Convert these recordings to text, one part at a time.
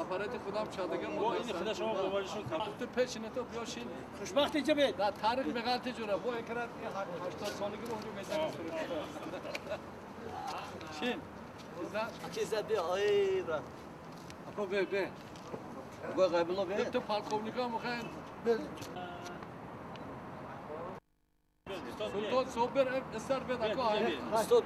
Апарати худам чадаган бо ин худа шумо боваришон то пешина то биёшин хушбахт инҷа бед дар таърих меғалти ҷура бо экран 80 солаги ро мезанад шин чиза би ай брат ако бе бе го ғайбулло бе то полковника мухайн Султон Собер эсар бед ако ай устод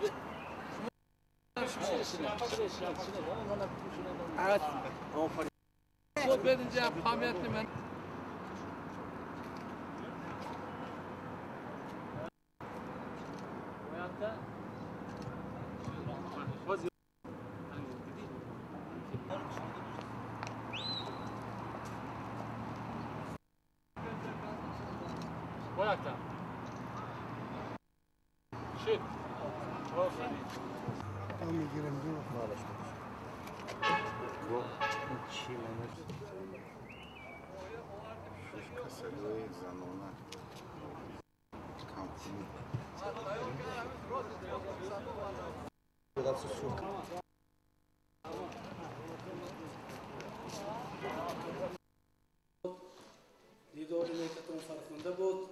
Дидори некатон фархунда буд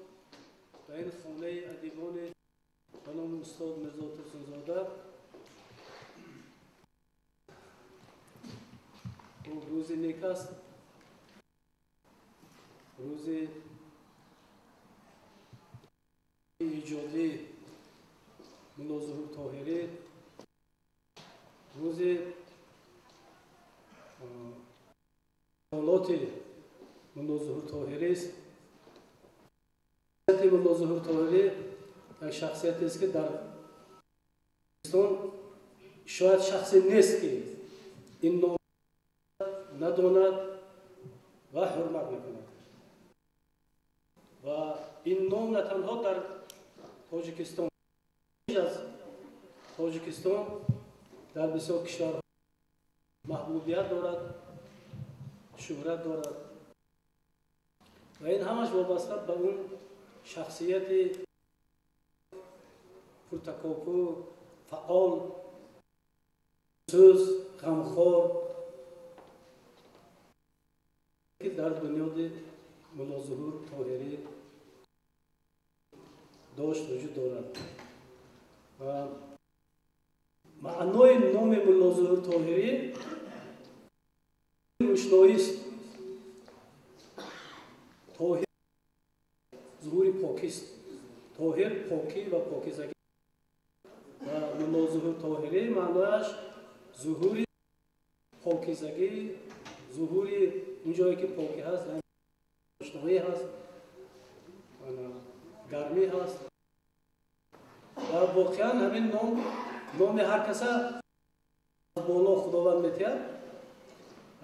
ва ин хонаи адибони ба номи устод Мирзо Турсунзода рӯзи нек аст, рӯзи иҷодии Мулло Зуҳур Тоҳирӣ, рӯзи ҳолоти Мулло Зуҳур Тоҳирист. Мулло Зуҳур Тоҳирӣ як шахсиятест, ки дар Покистон шояд шахсе нест, ки ин ном надонад ва ҳурмат мекунад. Ва ин ном на танҳо дар Тоҷикистон, аз Тоҷикистон дар бисёр кишварҳо маҳбубият дорад, шӯҳрат дорад ва ин ҳамаш вобаста ба он шахсияти пуртакопу, фаъол, сӯз, ғамхор, ки дар бунёди Мулло Зуҳур Тоҳирӣ дошт вуҷуд дорад. Ва маънои номи Мулло Зуҳур Тоҳирӣ рӯшноист. Тоҳир зуҳури покист, Тоҳир покӣ ва покизагӣ. Ва Мулло Зуҳур Тоҳирӣ маънояш зуҳури покизагӣ, зуҳури он ҷое ки покӣ ҳаст, рӯшноӣ ҳаст, гармӣ ҳаст. Ва воқеан ҳамин ном номи ҳар каса аз боло Худованд метиҳад.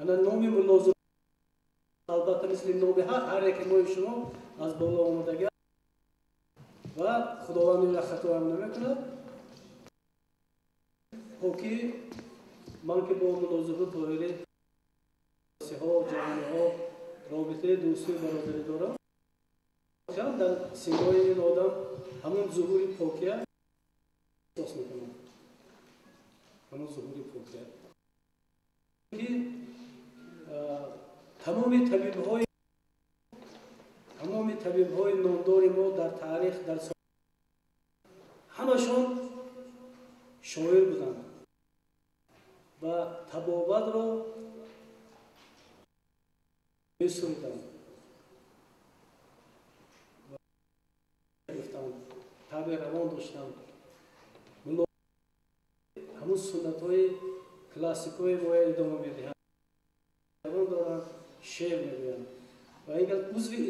Ана номи Мулло Зуҳур албатта мисли номи ҳар яке мои шумо аз боло омадагӣ ва Худованд инро хатоам намекунад. Покӣ ман ки бо Мулло Зуҳур Тоҳирӣ сиҳо, ҷавониҳо робитаи дӯстию бародарӣ дорам. Воқеан дар симои ин одам ҳамон зуҳури покия эҳсос мекунам, ҳамон зуҳури покия ки тамоми табибҳои номдори мо дар таърих дар ҳамашон шоир буданд ва табобатро месуруданд, гуфтанд, табъи равон доштанд. Ҳамун суннатҳои классикҳои моя идома медиҳанд, равон доранд, шеър мегӯянд ва ин узви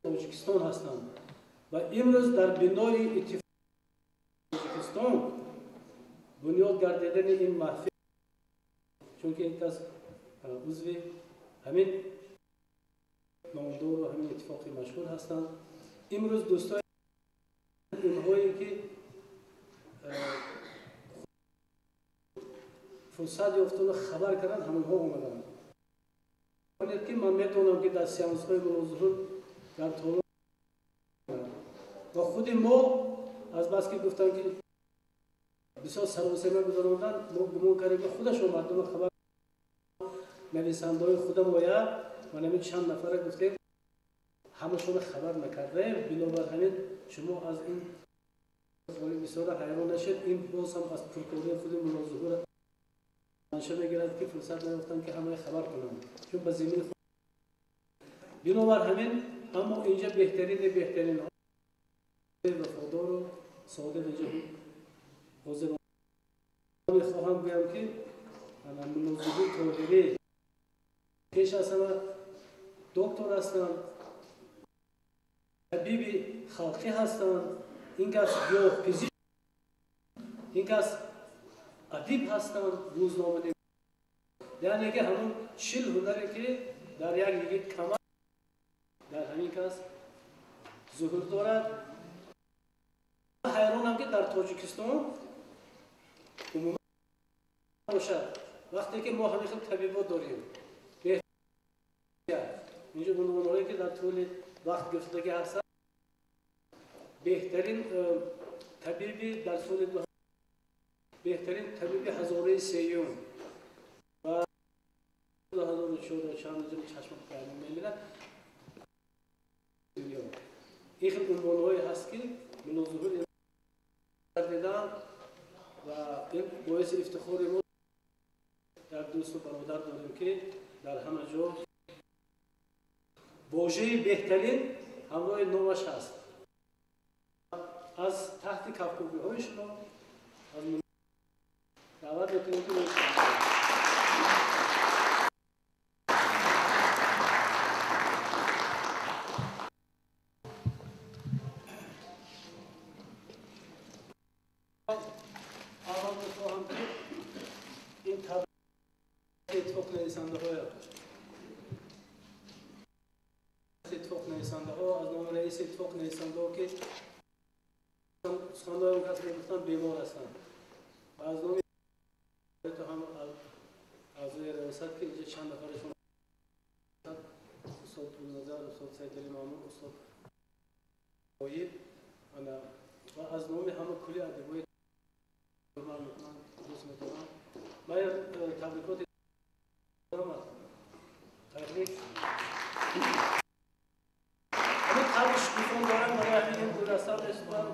Тоҷикистон ҳастанд. Ва имрӯз дар бинои иттифоқи Тоҷикистон бунёд гардидани ин маҳфил, чунки ин кас узви ҳамин номдору ҳамин иттифоқи машҳур ҳастанд. Имрӯз дӯстои онҳое ки Фурсат ёфтану хабар карданд, ҳамонҳо омаданд. Ки ман медонам, ки дар сеансҳои Мулло Зуҳур дар толор ва худи мо азбаски гуфтанд, ки бисёр саросема гузаронданд, мо гумон кардем, ки худашон мардума хабар нависандаҳои худамоя ва ҳамин чанд нафара гуфтем, ҳамашонро хабар накардаем. Бинобар ҳамин шумо аз ин бисёр ҳайрон нашед. Ин боз ҳам аз пуркории худи Мулло Зуҳур манша мегирад, ки фурсат наёфтанд, ки ҳамаи хабар кунанд, чун ба зимини. Бинобар ҳамин, аммо инҷа беҳтарини беҳтарин вафодору содиқ инҷа ҳозир. Мехоҳам гӯям, ки Мулло Зуҳур Тоҳирӣ пеш аз ҳама доктор ҳастанд, табиби халқӣ ҳастанд, ин кас гиёҳпизишк, ин кас адиб ҳастанд, рӯзноманигор, яъне ки ҳамон 40 ҳунаре, ки дар як йигит кама, дар ҳамин кас зуҳур дорад. Ҳайронам, ки дар Тоҷикистон умуман бошад, вақте ки мо ҳамин хел табибот дорем, инҷо унвонҳое, ки дар тӯли вақт гирифтагӣ ҳастанд: беҳтарин табиби дар соли, беҳтарин табиби ҳазораи сеюм ва 2004 чанд чашм мебинад. Ин хел унвонҳое ҳаст, ки Мулло Зуҳур дидам ва ин боиси ифтихори мо, як дӯсту бародар дорем, ки дар ҳама ҷо вожаи беҳтарин ҳамроҳи номаш ҳаст. Аз таҳти кафкӯбиҳои шумо аз даъват мекунем, ки аввал мехоҳам, ки ин иттифоқ нависандаҳоя, иттифоқ нависандаҳо, аз номи раиси иттифоқ нависандаҳо, ки суханҳои он кас мегуфтанд, бемор ҳастанд, ва аз номи ҳам аъзои раёсат, ки инҷа чанд нафарашон: устод Пулназар, устод Сайдали Маъмур, устод Ғоиб, ва аз номи ҳама кулли адибои ҳурмат мекунам, дӯст медорам, ман табрикоти табрик ҳамин табри шукуфон дорам, барои ҳамин ин гулдаста месупорам.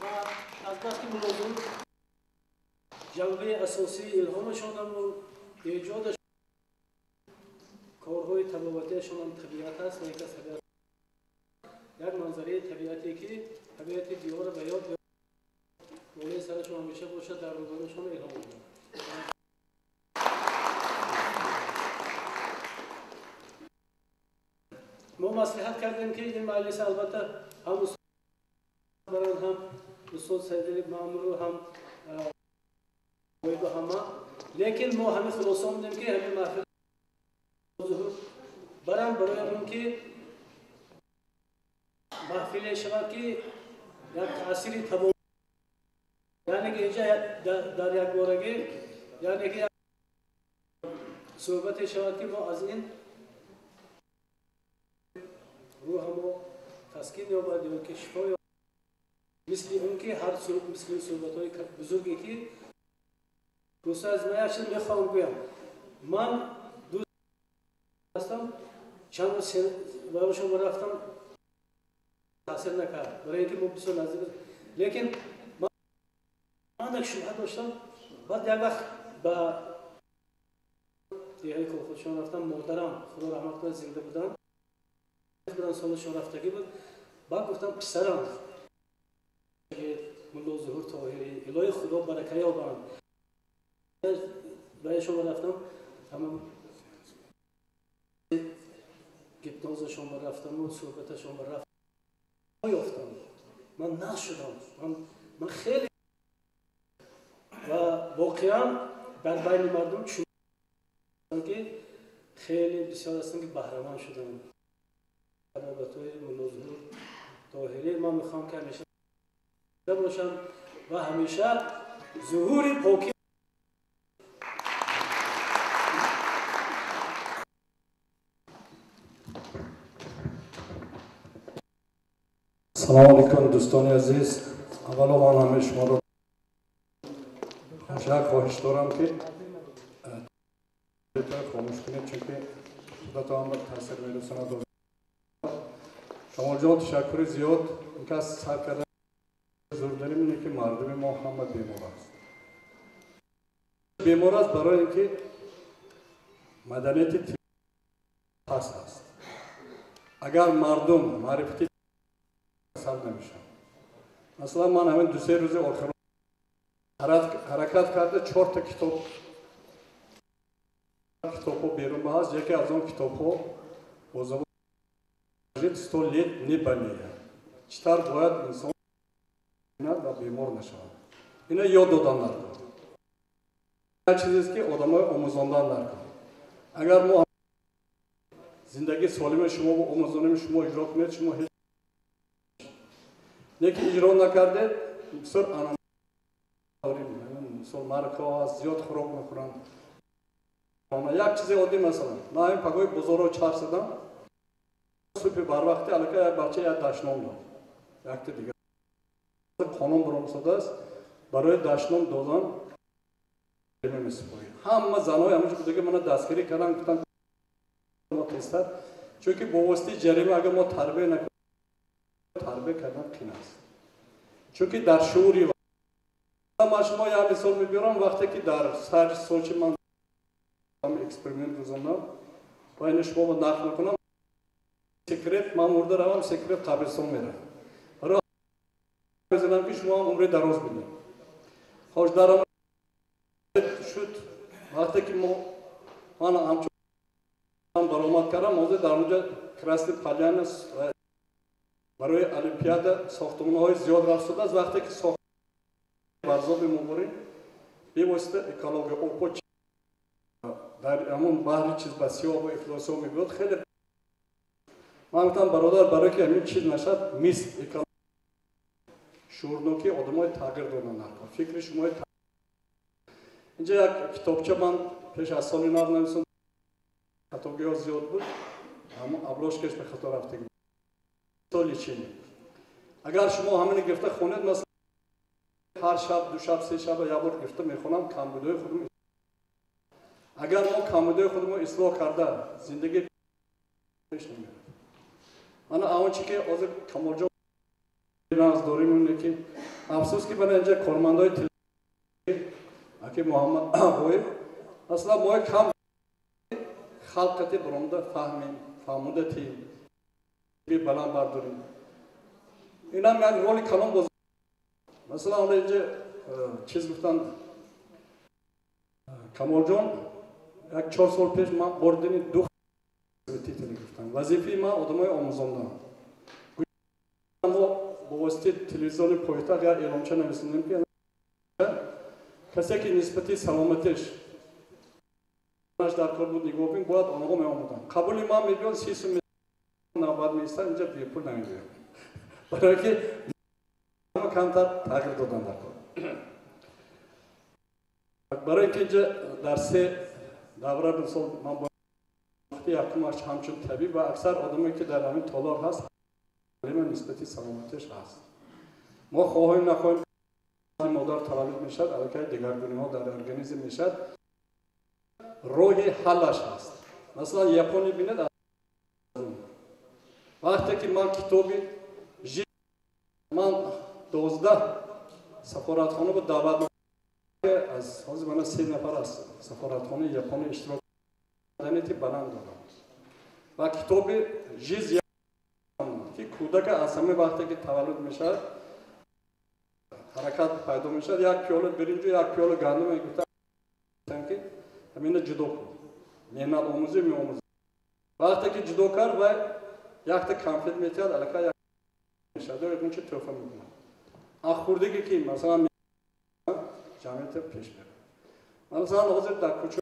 Ва азбаски Мулло Зуҳур ҷанбаи асосии илҳомашонаму эҷодаш, корҳои табобатиашонам табиат аст ва як аз табиат, як манзараи табиате, ки табиати диёра ба ёд болои сарашон ҳамеша бошад, дар рӯбарӯшон илҳом медиҳад. Мо маслиҳат кардем, ки ин маҷлис албатта ҳам баранд, ҳам устод Сайдали Маъмуру, ҳам ғоибу, ҳама, лекин мо ҳамин хулоса омадем, ки ҳамин маҳфил зуҳур баранд, барои он ки маҳфиле шавад, ки як таъсири табо, яъне ки инҷа дар якборагӣ, яъне ки суҳбате шавад, ки мо аз ин рӯҳамо таскин ёбад ё ки шифо ёбад, мисли он ки ҳар мисли суҳбатҳои бузурге, ки дӯстои аз ман, як чиз мехоҳам гӯям. Ман дӯст ҳастам, чанд рӯз барошон рафтам, таъсир накард, барои ин ки мо бисёр наздик, лекин ман як шубҳа доштам. Баъд як вақт ба деҳаи колхозшон рафтам, модарам, худо раҳмат кунад, зинда буданд, солашон рафтагӣ буд. Баъд гуфтам: «Писарам, Мулло Зуҳур Тоҳирӣ, илоҳи Худо барака ёбанд». Баъдашон рафтам, ҳамон гипнозашон рафтаму суҳбаташон рафтам, ёфтам, ман нашудам, ман хеле ва воқеан дар байни мардум чун ки хеле бисёр ҳастанд, ки баҳраманд шуданд табобатҳои Мулло Зуҳур Тоҳирӣ. Ман мехоҳам, ки ҳамеша бошам ва ҳамеша Зуҳури покӣ. Салом алейкум, дӯстони азиз. Аввало ман ҳамаи шуморо як хоҳиш дорам, ки хомӯш кунед, чунки худатон ба таъсир мерасонад. Камолҷон, ташаккури зиёд. Ин кас сар карда зур дорем ине, ки мардуми мо ҳама бемор аст. Бемор аст, барои ин ки маданияти паст аст. Агар мардум маърифати сар намешавад. Масалан, ман ҳамин 2-се рӯзи охир ҳаракат карда чорта китобҳо берун ба ҳаст. Яке аз он китобҳо бо забон «Сто лет не болея». Чӣ тавр бояд инсон ва бемор нашавад. Ина ёд додан даркор. Як чизест, ки одамои омӯзондан даркор. Агар мо зиндагии солими шумо омӯзонем, шумо иҷро кунед, шумо ҳеҷ неки иҷро накардед, бисёр дорем. Мисол, маркаҳо ҳаст, зиёд хӯрок мехӯранд. Як чизи оддӣ, масалан, ман ҳамин пагоҳи бозорро чарх задам, субҳи барвақти аллакай як бача як дашном дод. Якта дигар қонун баромадааст, барои дашном додан месупоред. Ҳама занҳои ҳамонҷо будаги мана дастгирӣ карданд, гуфтанд мо тезтар, чунки бо воситаи ҷарима агар мо тарбия накунем, тарбия кардан қин аст. Чунки дар шуури ман шумо як мисол мебиёрам. Вақте ки дар сари Сочи ман эксперимент гузаронам ва ина шумо нақл мекунам. Секрет, ман мурда равам, секрет қабристон мерам. Барои мезанам, ки шумо умри дароз бинед. Хош, дар шуд, вақте ки мо ман ҳамчун баромад кардам, ҳозир дар онҷо Красный Поляна барои Олимпиада сохтмонҳои зиёд рафт шудааст. Вақте ки варзоби мо борем, бевосита экология обҳо дар ҳамон баҳри чиз ба сиёҳу ифлосиҳо мебиёд. Хеле ман гуфтам, бародар, барое ки ҳамин чиз нашад, мис шуурнокии одамои тағйир додан даркор, фикри шумои. Инҷа як китобча ман пеш аз соли нав нависондам, хатогиҳо зиёд буд, ҳамон обложка ш ба хато рафтагӣ. Лечение. Агар шумо ҳамини гирифта хонед, масалан, ҳар шаб, ду шаб, се шаба як бор гирифта мехонам камбудои худро. Агар мо камбудои худро ислоҳ карда, зиндагӣ пеш намерад. Мана он чи ки ҳозир Камолҷон нағз дорем, ине ки афсӯс, ки мана инҷа кормандои аки Муҳаммад Ғоиб, масалан, мо кам халқати баромада фаҳмем, фаҳмода тием, баланд бардорем. Инам як роли калон боз. Масалан, ҳола инҷа чиз гуфтанд Камолҷон, як 4 сол пеш ман ордени ду титул гирифтам. Вазифаи ман одамои омӯзондан. Мо бо воситаи телевизиони пойтахт як эълонча нависондем, ки касе ки нисбати саломатиш дар кор буд, нигоҳ кунед, бояд онҳо меомуданд. Қабули ман мебиёд, 30 сум навбат меистад, инҷа бепул намебиёд, барое ки камтар тағйир додан дар кор. Барое ки инҷа дар се давра, мисол, ман вақти якумаш ҳамчун табиб ва аксар одаме, ки дар ҳамин толор ҳаст, нисбати саломатиш ҳаст. Мо хоҳем нахоҳем, модар таваллуд мешавад, аллакай дигаргуниҳо дар организм мешавад. Роҳи ҳаллаш ҳаст. Масалан, Япония бинед. Вақте ки ман китоби ман 12 сафоратхона буд даъват аз ҳозир мана се нафар аз сафоратхонаи Япония иштирок маданияти баланд дорам ва китоби «Жизнь», ки кӯдака аз ҳамин вақте ки таваллуд мешавад, ҳаракат пайдо мешавад, як пиёла биринҷу як пиёла гандум мегуфтам, ки ҳамина ҷудо кун, меҳнат омӯзӣ меомӯзӣ. Вақте ки ҷудо кард, вай якта конфет метиҳад, аллакай мешавад, ягончи тӯҳфа мекунад. А хурдиге ки масалан ҷамъията пеш мерад. Масалан, ҳозир дар кӯча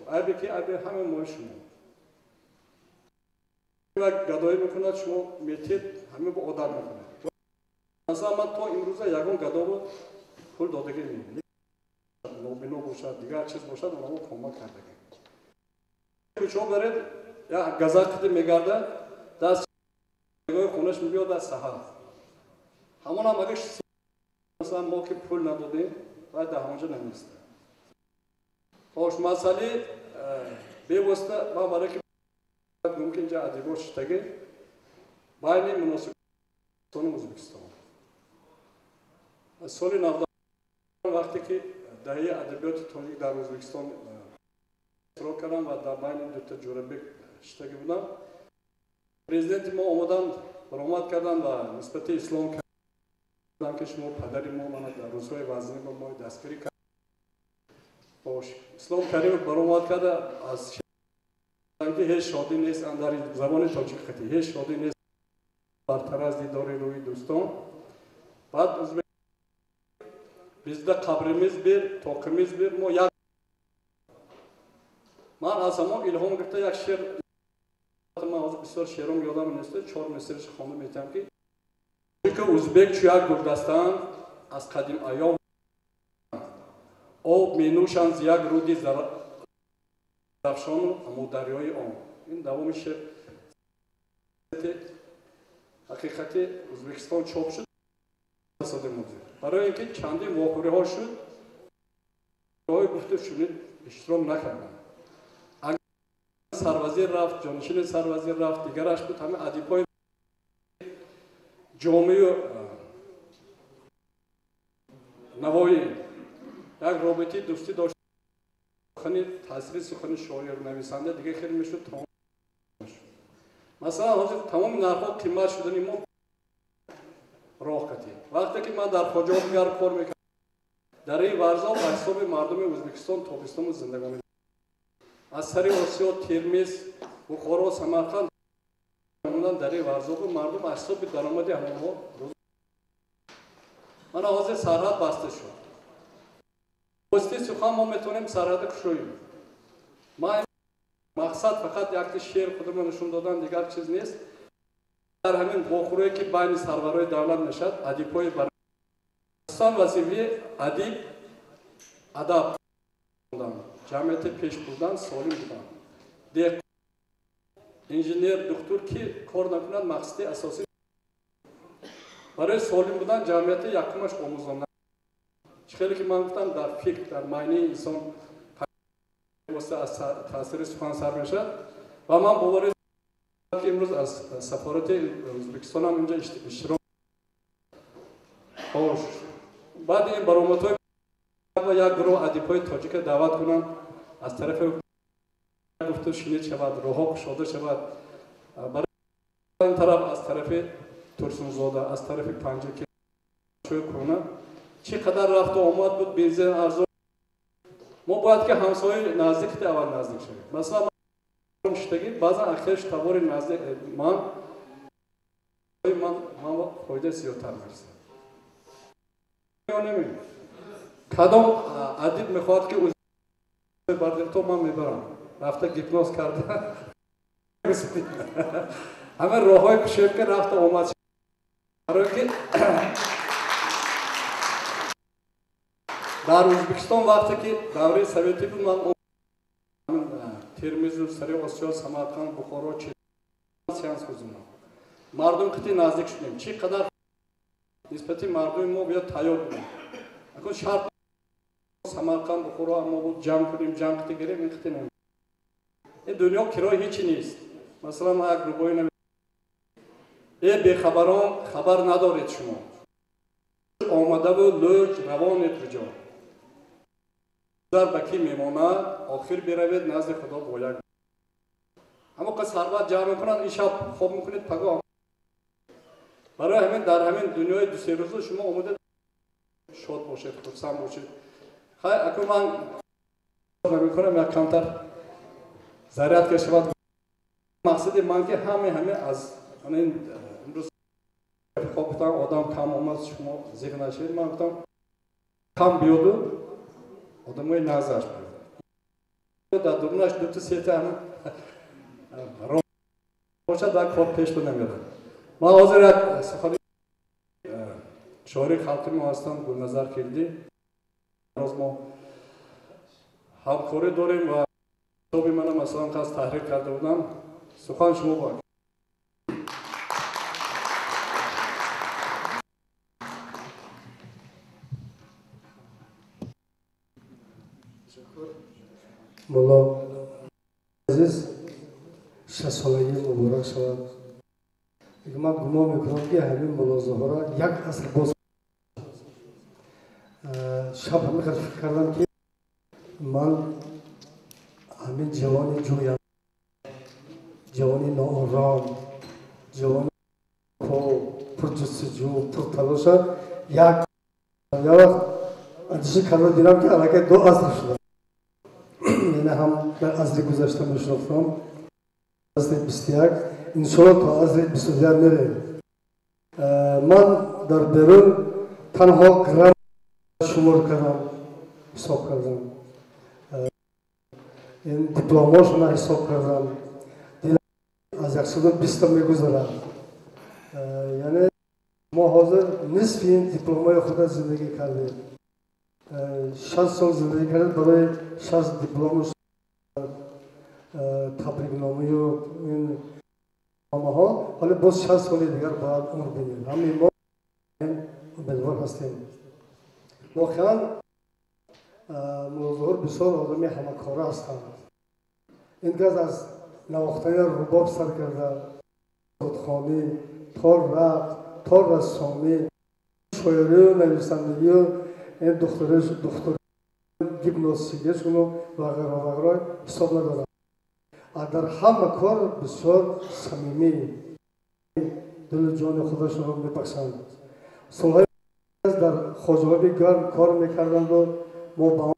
айбе ки айби ҳама мои шумо гадоӣ мекунад, шумо метед, ҳама бо одат мекунад. Масалан, ман то имрӯза ягон гадоро пул Пул додагӣ нобино бошад, дигар чиз бошад, онҳо кӯмак кардагӣ. Кӯчаҳо баред, як газа қиди мегардад, даст хонаш мебиёд аз саҳар. Ҳамон ҳам агар масалан мо ки пул надодем, вай дар ҳамонҷо намеистад. Хош, масъалаи бевосита ман барои ки мумкин инҷа адибо шиштагӣ байни муносибатони Ӯзбекистон. Соли 90 вақте ки даҳаи адабиёти тоҷик дар Ӯзбекистон иштирок кардам ва дар байни дута Ҷӯрабек шиштагӣ будам, президенти мо омаданд, баромад карданд ва нисбати Ислом карданд, ки шумо падари мо мана дар рӯзҳои вазнин ба мо дастгирӣ кард. Бош, Ислом Каримов баромад карда аз ки ҳеҷ шодӣ нест андари забони тоҷик хати, ҳеҷ шодӣ нест бартар аз дидори рӯи дӯстон. Баъд бизда қабрimiz bir, тоқimiz bir, мо як. Ман аз ҳамон илҳом гирифта як шеър, ман ҳозир бисёр шеъром ёдам нест, 4 мисриш хонда метавам, ки ӯзбек чу як гулдастаанд аз қадим айём, об менӯшанд зи як руди Зарафшону Амударёи он. Ин давоми шеър ҳақиқати Ӯзбекистон чоп шуд. Барои ин ки чандин вохӯриҳо шуд, роҳи гуфту шунид иштирок накарданд. Агар сарвазир рафт, ҷонишини сарвазир рафт, дигараш буд, ҳама адибҳои ҷомею Навоӣ як робитаи дӯстӣ дошт. Сухани таъсири сухани шоир, нависанда дига хеле мешуд. Масалан, ҳозир тамоми нархҳо қимат шудани мо роҳ катид. Вақте ки ман дар Хоҷаобгар кор мекардам, дар ин Варзоб аз ҳисоби мардуми Ӯзбекистон тобистону зиндагонӣ аз сари Осиё, Термиз, Бухоро, Самарқанд омадан дар ин Варзобу мардум аз ҳисоби даромади ҳамонҳо. Мана ҳозир сарҳад баста шуд. Воситаи сухан мо метавонем сарҳада кушоем. Ман мақсад фақат якти шеър худро нишон додан, дигар чиз нест. Дар ҳамин вохӯрие ки байни сарварои давлат мешавад, адибҳои хусусан вазифаи адиб адаб будан, ҷамъияти пеш бурдан, солим будан. Деҳқон, инженер, духтур ки кор накунад, мақсади асосӣ барои солим будан ҷамъияти якумаш омӯзонда. Чӣ хеле ки ман гуфтам, дар фикр, дар маънии инсон аз таъсири сухан сар мешавад ва ман боварӣ ки имрӯз аз сафорати Ӯзбекистон ҳам инҷа иштирок. Хош, баъди ин баромадҳои як гурӯҳ адибҳои тоҷика даъват кунанд, аз тарафи гуфту шунид шавад, роҳҳо кушода шавад. Барои ин тараф аз тарафи Турсунзода, аз тарафи Панҷакент кӯна чӣ қадар рафту омад буд, бензин арзон. Мо бояд ки ҳамсояи наздикти аввал наздик шавем. Масалан, шудаги баъзан ахеш табори наздик ман фоида зиёдтар мерасад. Кадом адиб мехоҳад ки то ман мебарам, рафта гипноз карда ҳама роҳҳои кушоем ки рафта омад. Барои ки дар Ӯзбекистон вақте ки давраи советӣ буд, ман Термизу, сари Осиё, Самарқанд, Бухоро сеанс гузаронам. Мардум қити наздик шудем. Чӣ қадар нисбати мардуми мо биё тайёр будем. Акун шарт Самарқанд, Бухоро мо буд ҷамъ кунем, ҷамъ қити гирем, ин қити нем. Ин дунё кирои ҳечи нест. Масалан, ман як рубоӣ навиштам. Э бехабарон, хабар надоред шумо. Омадаву лӯч равонед куҷо. Дар ба кӣ мемонад, охир биравед назди Худо бо як. Ҳамон қад сарват ҷамъ мекунанд, ин шаб хоб мекунед, пагоҳ. Барои ҳамин дар ҳамин дунёи дусе рӯза шумо омада шод бошед, хурсанд бошед. Хай, акун ман намекунам, як камтар зарядка шавад. Мақсади ман ки ҳаме аз ин имрӯз хоб гуфтам, одам кам омад, шумо зиқ нашед. Ман гуфтам кам биёду одамои назаш биёд. Дар дурунаш дута сета ҳам бошад, ва кор пеш намерад. Ман ҳозир як сухани Шоири халқи мо ҳастанд Гулназар Келдӣ. Роз мо ҳамкорӣ дорем ва китоби мана масалан қас таҳрир карда будам. Сухан шумо бо. Мулло азиз, 60-солагӣ муборак шавад. Ман гумон мекунам, ки ҳамин мулло Зуҳура як аср боз. Шаб ҳамин қадр фикр кардам, ки ман ҳамин ҷавони ҷӯям, ҷавони ноором, ҷавони пурҷустуҷӯ, пурталоша як вақт андеша карда дидам, ки аллакай 2 аср шуда. Яъне ҳам дар асри гузашта мешинохтам, асри 21, иншоалло то асри 22 мерем. Ман дар берун танҳо грамм шумор кардам, ҳисоб кардам, ин дипломҳошона ҳисоб кардам, аз 120 мегузарад. Яъне мо ҳозир нисфи ин дипломҳои худа зиндагӣ кардем. 60 сол зиндагӣ кардем, барои 60 диплому табрикномаю ин номаҳо ҳоло боз 60 соли дигар бояд умр бинем. Ҳамаи мо умедвор ҳастем. Воқеан Мулло Зуҳур бисёр одами ҳамакора ҳастанд. Ин кас аз навохтани рубоб сар карда, рудхонӣ, то рақс, то рассомӣ, шоирию нависандагию ин духтур гипнозсигишуну ва ғайро ва ғайро ҳисоб надорад. Дар ҳама кор бисёр самимӣ, дилу ҷони худашонро мебахшанд. Солҳои дар хоҷаоби гарм кор мекарданду мо ба он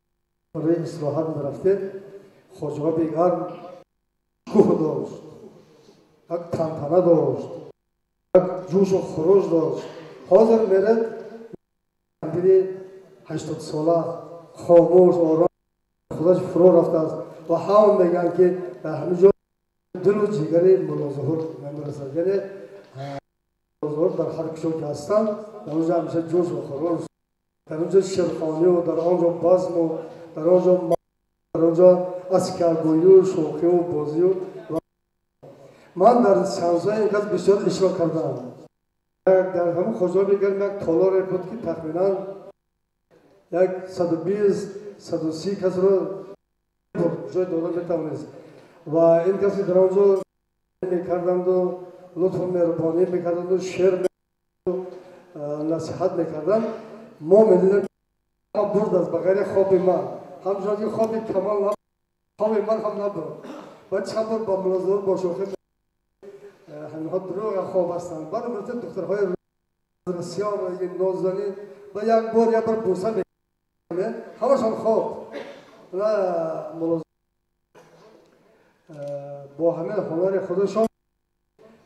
барои истироҳат мерафтем. Хоҷаоби гарм кӯҳ дошт, як тантана дошт, як ҷӯшу хуруш дошт. Ҳозир меред пири 80-сола хомӯш, ором, худаш фурӯ рафтааст ва ҳама мегӯянд, ки дар ҳамин ҷо дилу ҷигари Мулло Зуҳур намерасад. Яъне Мулло Зуҳур дар ҳар куҷо ки ҳастанд, дар он ҷо ҳамеша ҷӯшу хуруш, дар он ҷо шерхонию, дар он ҷо базму, дар он ҷо аскаргӯию, шӯхию, бозию. Ман дар сеансҳои ин кас бисёр иштирок кардам. Дар ҳамин хоҷаоби гарм як толоре буд, ки тахминан як 120, 130 касро ҷой дода метавонист. Ва ин касе дар он ҷо мекарданду, лутфу меҳрубонӣ мекарданду, шеър насиҳат мекарданд, мо медидем бурд аст, ба ғайри хоби ман. Ҳамчунон ки хоби Камол, хоби ман ҳам набуд. Баъд чанд бор бо Мулло Зуҳур бо шӯхӣ, ҳаминҳо дурӯға хоб ҳастанд. Баъд мегуфтем духтарҳои Россия нозанин ба як бор як бор бӯса мекунем, ҳамашон хоб. Мулло бо ҳамин ҳунари худашон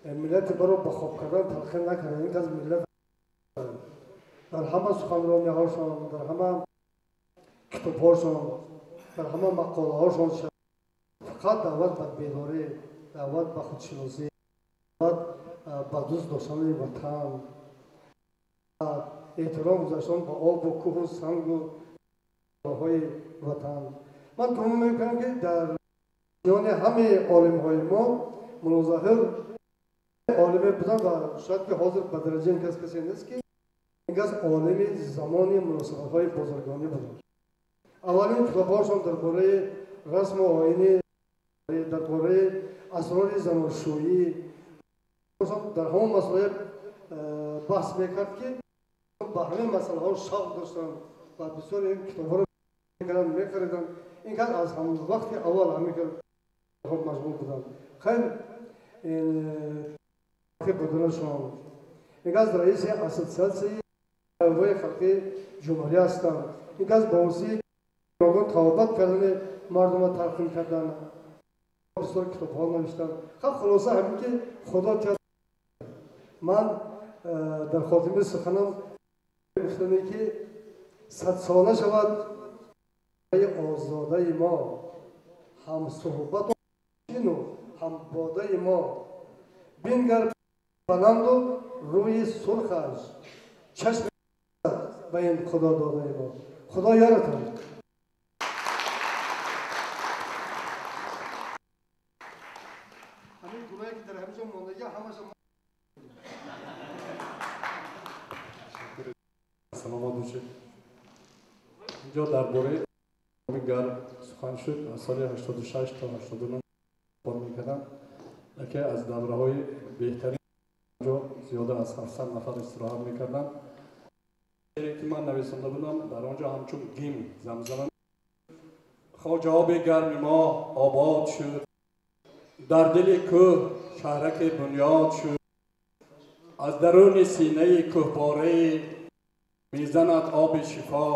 миллати маро ба хоб кардан талқин накарданд. Ин кас миллат дар ҳама суханрониҳошон, дар ҳама китобҳошон, дар ҳама мақолаҳошон фақат даъват ба бедорӣ, даъват ба худшиносӣ, даъват ба дӯст доштани ватан, эҳтиром гузаштан ба обу кӯҳу сангу роҳҳои ватан. Ман гумон мекунам, ки дар миёни ҳамаи олимҳои мо Мулло Зоҳир олиме буданд ва шояд ки ҳозир ба дараҷаи ин кас касе нест, ки ин кас олими замони муносибатҳои бозаргонӣ буданд. Аввалин китобҳошон дар бораи расму оини, дар бораи асрори заношӯӣ, дар ҳамон масъала баҳс мекард, ки ба ҳамин масъалаҳо шавқ доштанд ва бисёр ин китобҳоро мекарданд, мехариданд. Ин кас аз ҳамон вақти аввал ҳамин машғул буданд. Хайр, буданашон. Ин кас раиси ассотсиатсияи халқи ҷумҳурӣ ҳастанд. Ин кас ба воситаи тавбат кардани мардумро талқин карданд, бисёр китобҳо навиштанд. Хуб, хулоса ҳамин ки худо тиҳад. Ман дар хотимаи суханам гуфтаме, ки садсола шавад озодаи мо, ҳамсуҳбату ҳамбодаи мо. Бингар баланду рӯи сурхаш, чашми ба ин худо додаи мо. Худо ёратон. Ҳамин гулое ки дар ҳамин ҷо мондагӣ ҳамаша. Саломат бошед. Инҷо дар бораи гарм сухан шуд. Аз соли 86 то 89 кор мекардам. Яке аз давраҳои беҳтарин ҷо зиёда аз 700 нафар истироҳат мекардам. Ки ман нависонда будам, дар он ҷо ҳамчун гимн замзама. Хоҷаоби гарми мо обод шуд, дар дили кӯҳ шаҳраке бунёд шуд, аз даруни синаи кӯҳпораи мезанад оби шифо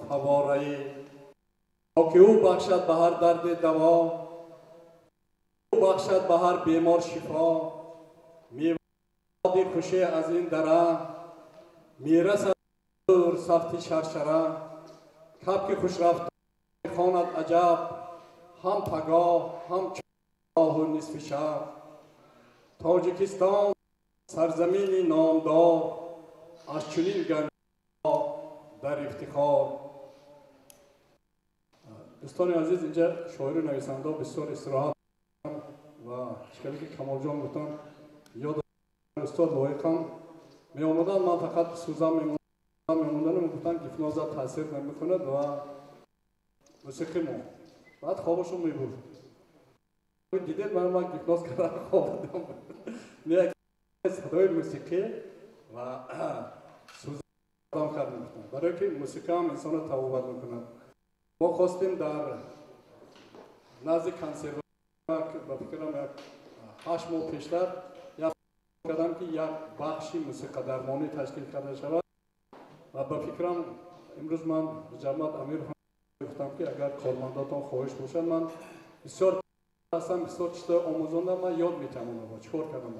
фавораи, то ки ӯ бахшад ба ҳар дарди даво, ӯ бахшад ба ҳар бемор шифо. Меводи хуше аз ин дара мерасад дур сафти шаршара, кабки хушрафтор мехонад аҷаб, ҳам пагоҳ ҳам чоҳу нисфи шаб. Тоҷикистон сарзамини номдор, аз чунин ганҷҳо дар ифтихор. Дӯстони азиз, инҷа шоиру нависандаҳо бисёр истироҳат ва чикале ки Камолҷон гуфтанд, ёд устод лоиқам меомаданд, ман фақат сӯзам мемонданам, мегуфтанд гипноза таъсир намекунад ва мусиқӣ мо. Баъд хобашон мебурд. Дидед, ман гипноз кардан хоб будам. Не, садои мусиқӣ ва сӯзам кард мегуфтанд. Барое ки мусиқӣ ҳам инсонро табобат мекунад. Мо хостем дар назди консерватория, ба фикрам як 8 моҳ пештар як кардам, ки як бахши мусиқадармонӣ ташкил карда шавад. Ва ба фикрам имрӯз ман Ҷамоат Амир гуфтам, ки агар кормандотон хоҳиш бошад, ман бисёр ҳастам, бисёр чизҳои омӯзондам, ман ёд метавонам онҳо чӣ кор кардам.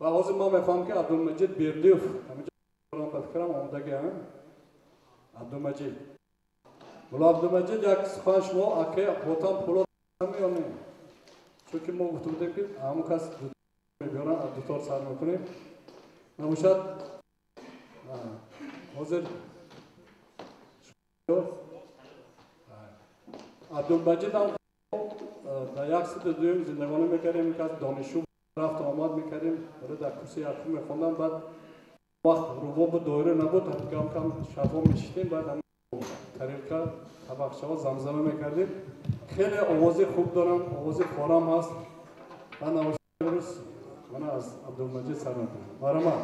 Ва ҳозир ман мехоҳам, ки Абдулмаҷид Бердиев ҳаминҷо ба фикрам омодагӣ, Абдулмаҷид. Мулло Абдулмаҷид, як сухан шумо аке ботан пуло меёнем, чунки мо гуфта будем, ки ҳамон кас мебиёранд, аз дутор сар мекунем. Набошад, ҳозир Абдулмаҷид ҳам дар як сиди дуюм зиндагонӣ мекардем, кас донишҷӯ рафту омад мекардем, барои дар курси якум мехондам. Баъд вақт рубобу доира набуд, кам кам шабҳо мешиштем, баъд тарелка табақчаҳо замзама мекардем. Хеле овози хуб дорам, овози хорам ҳаст. Ман имрӯз мана аз Абдулмаҷид сар мекунам. Марҳамат.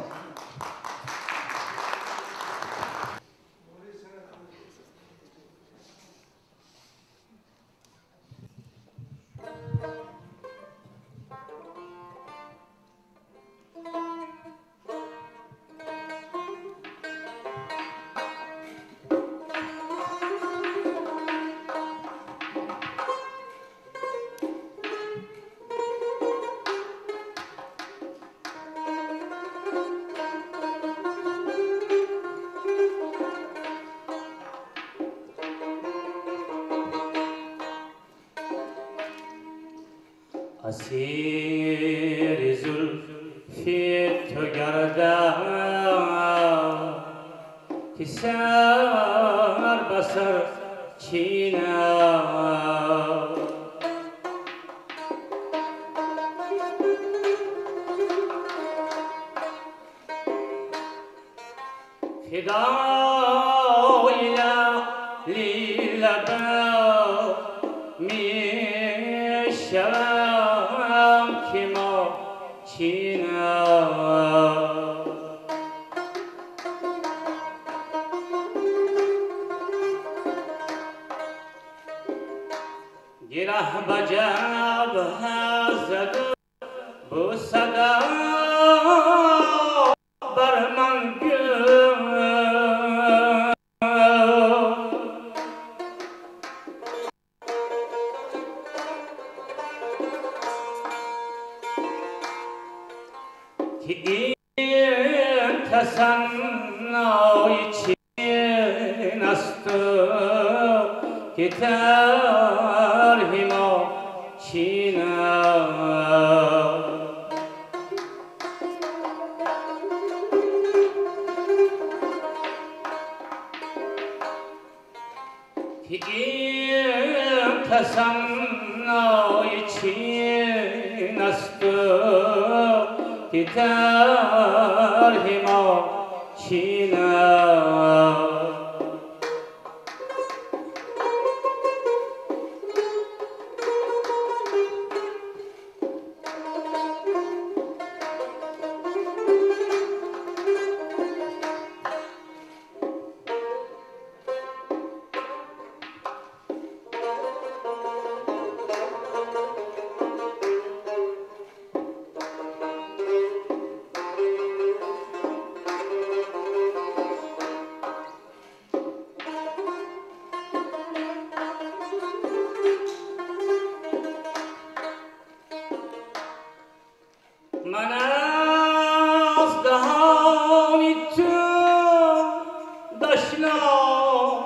اسیر زلفی تو گردم که سر به سر چینم، فدای لعلی لبم میشوم که ما چینم. گره به جبهه زد بوسه بر من که این تصنعی چین است که طرح ما چین است. که این تسنای چین است که طرح ما چین است. من از دهان تو دشنام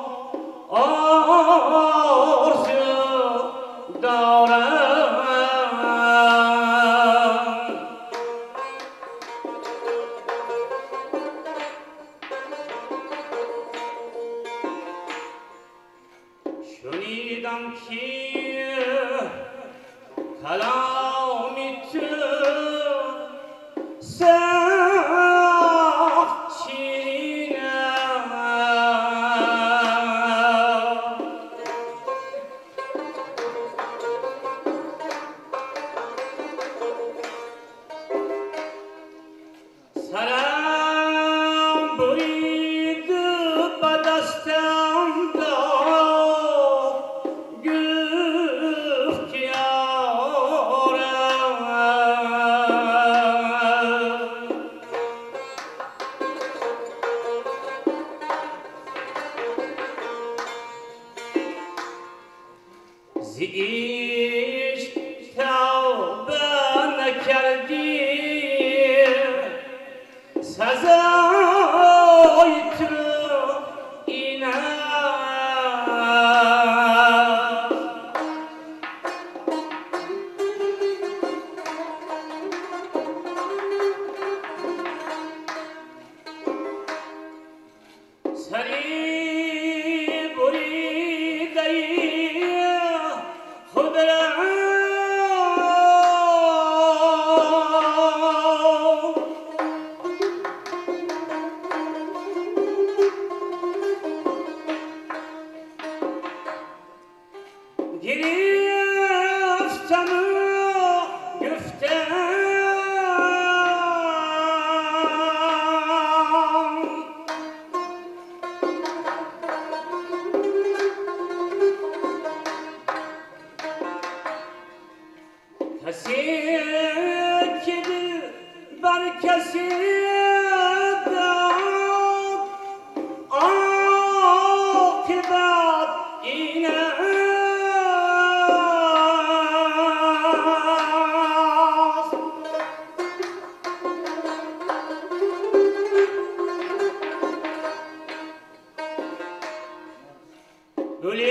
آرزو دارم، شنیدم که کلام تو سخت شیرین است. سرم برید به دستم داد، گفت که یارم ز عشق توبه نکردی، سزای تو این است. سری بریده خود را گرفتم و گفتم کسی که دل بر کسی داد، عاقبت این است. گل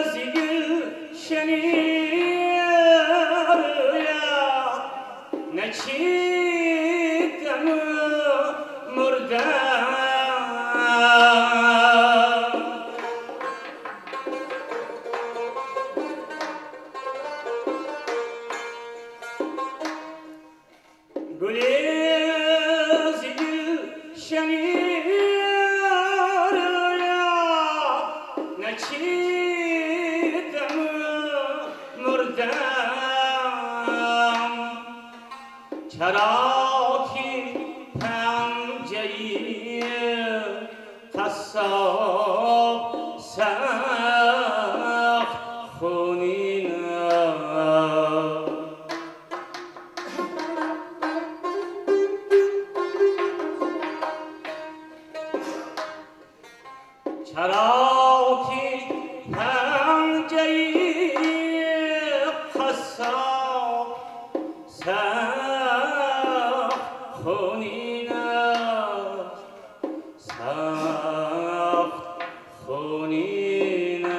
ز گلشن رویت نچیدم و مردم، گل ز گلشن رویت نچیدم و مردم، چرا که پنجه قصاب سخت خونین است. چرا که پنجه قصاب سخت خونین است، سخت خونین است.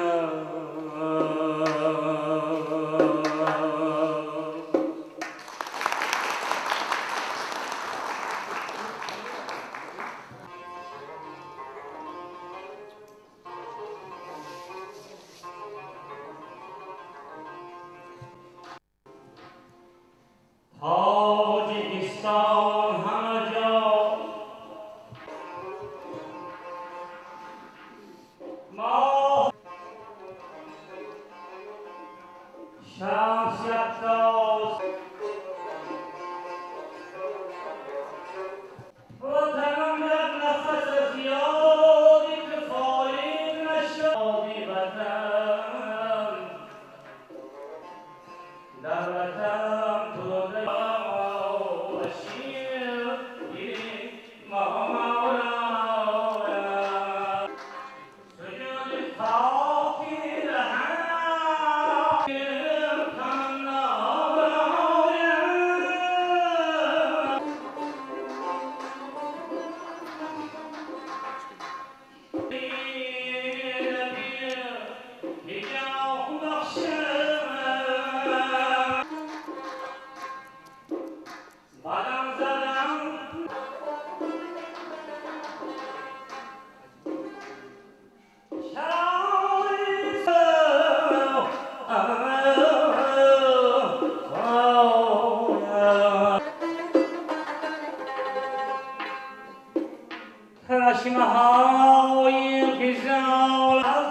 از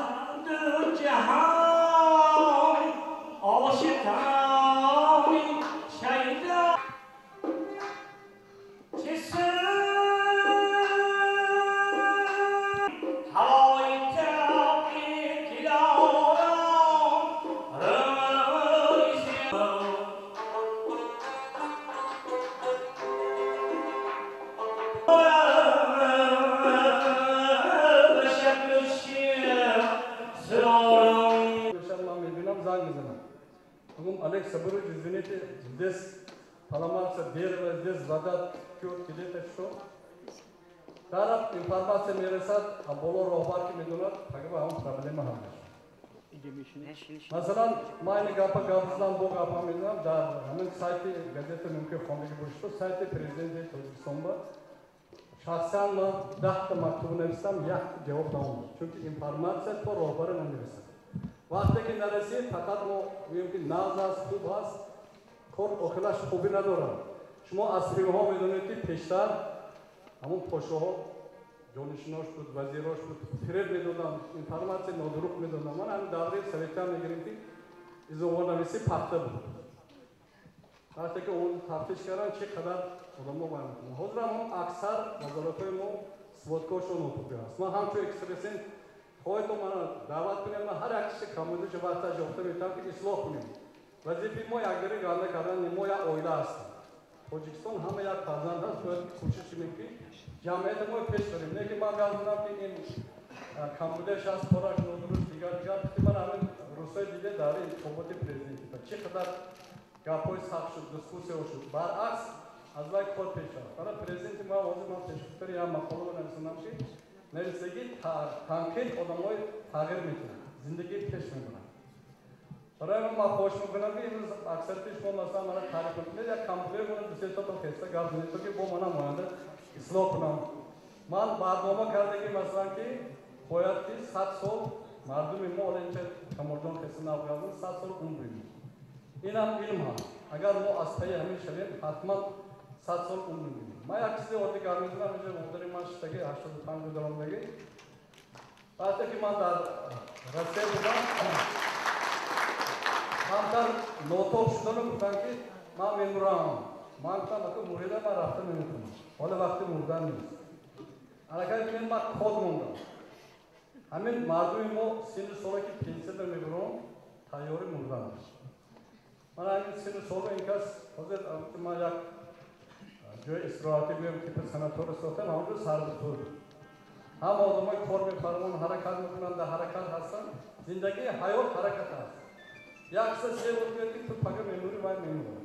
دو جهان عاشقان شیدا چه هوای تاقی دارم روی Ман мебинам, занг мезанам, мегӯм: «Олег Сабурович, извините, здесь поломался дерево, здесь вода текёт, где-то что». Дараб информация мерасад, а боло роҳбар ки медонад, тагиба ҳамон проблема ҳал мешавад. Масалан, ман ини гапа гап задам, бо гапа мезанам. Дар ҳамин сайти газета мумкин хондагӣ бошед, сайти президенти Тоҷикистон ба шахсан ман 10-та мактуб нависам, якта ҷавоб наомад, чунки информация то роҳбара намерасад. Вақте ки нарасид, фақат мо гӯем, ки нағз аст, хуб аст, кор охираш хубӣ надорад. Шумо аз филмҳо медонед, ки пештар ҳамон подшоҳо ҷонишинош буд, вазирош буд, фиреб медоданд, информация нодуруст медоданд. Ман ҳамин давраи советиам мегирем, ки изовонависӣ пахта буд. Вақте ки он тафтиш карданд, чӣ қадар одамо вай мекунанд. Ҳозир ҳам аксар вазоратҳои мо сводкаҳошон нотуқӣ аст. Ман ҳамчун экстрасенс хоҳед, мана даъват кунем, ман ҳар як киши камбудиша вақташ ёфта метавонам, ки ислоҳ кунем. Вазифаи мо якдири ганда кардан, мо як оила ҳастем. Тоҷикистон ҳама як фарзанд аст, бояд кӯшиш кунем, ки ҷамъияти мо пеш барем. Не ки ман гап задам, ки ин камбудиаш аст, кораш нодуруст, дигар дигар. Ман ҳамин рӯзҳои дида дар интихоботи президентӣ чӣ қадар гапҳои сахт шуд, дискуссияҳо шуд, баръакс аз вай кор пеш рафт. Ана президенти ма ҳозир ман пешгуфтари як мақола нависонам, ки нависагӣ танқид одамҳои тағйир мекунад, зиндагӣ пеш мебарад. Барои ман хоҳиш мекунам, ки имрӯз аксарияти шумо масалан мана таъриф мекунед, як камбудиҳо мона дусетато хеста гап занед, то ки бо мана моянда ислоҳ кунам. Ман барнома карда, ки масалан, ки бояд ки 100 сол мардуми мо, ола инча Камолҷон хеста нав гап зад, 100 сол умр бибинем. Инам илм ҳаст. Агар мо аз пайи ҳамин шавем, ҳатман 100 сол умр мебинем. Ман як чизи оддӣ гап мезанам. Инҷа модари ман шиштаги, 85 гузарондагӣ. Вақте ки ман дар Россия будам, камтар нотоб шудану гуфтам, ки ман мемурам. Ман гуфтам: «Ака, мурида ман рафта наметавонам, ҳоло вақти мурдан нест». Аллакай бинед, ман код мондам. Ҳамин мардуми мо синну соле ки пенсияда мебурам, тайёри мурдан аст. Ман ҳамин синну соло ин кас ҳозир ман як ҷои истироҳатӣ гӯем, типи санатория сохтам, ҳамонҷо сарбитур ҳама одамои кор мефармон, ҳаракат мекунанд, дар ҳаракат ҳастанд. Зиндагии ҳаёт ҳаракат аст. Як киса се бор гӯяд, ки ту пага мемурӣ, вай мемурад.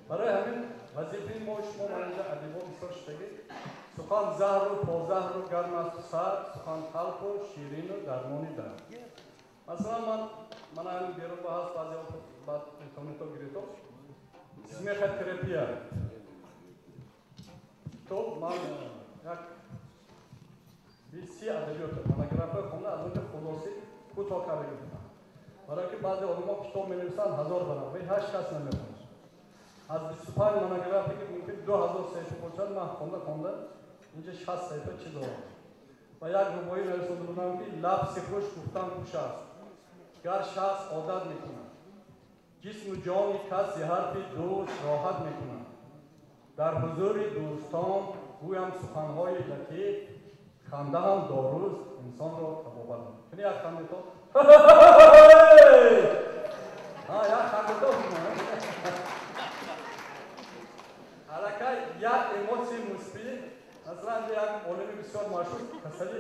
Барои ҳамин вазифаи мо шумо, ман инҷа адибо бисёр шудагӣ: сухан заҳру позаҳру гарм асту сард, сухан талху ширину дармони дард. Масалан, ман мана ҳамин берун ба ҳаст, баъзеҳо баъд интернето гирето, смехотерапия китоб. Ман як 20-30 адабиёта монография хонда, аз онҷо хулоси кӯтоҳ карда гирифтам, барои ки баъзе одамо китоб менависанд 1000 варақ, вай ҳашт кас намехонад. Аз 25 монография, ки мумкин 2000 саҳифа бошад, ман хонда хонда инҷа 60 саҳифа чиз овардам ва як рубоӣ нависонда будам, ки лафзи хуш гуфтан хуш аст, гар шахс одат мекунад, ҷисму ҷони кас зи ҳарфи дӯст роҳат мекунад. Дар ҳузури дӯстон гӯям суханҳои латиф, ханда ҳам доруст, инсонро табобат мекунад. Кини як хандето, як хандето, аллакай як эмоцияи мусбӣ. Масалан, як олими бисёр машҳур касали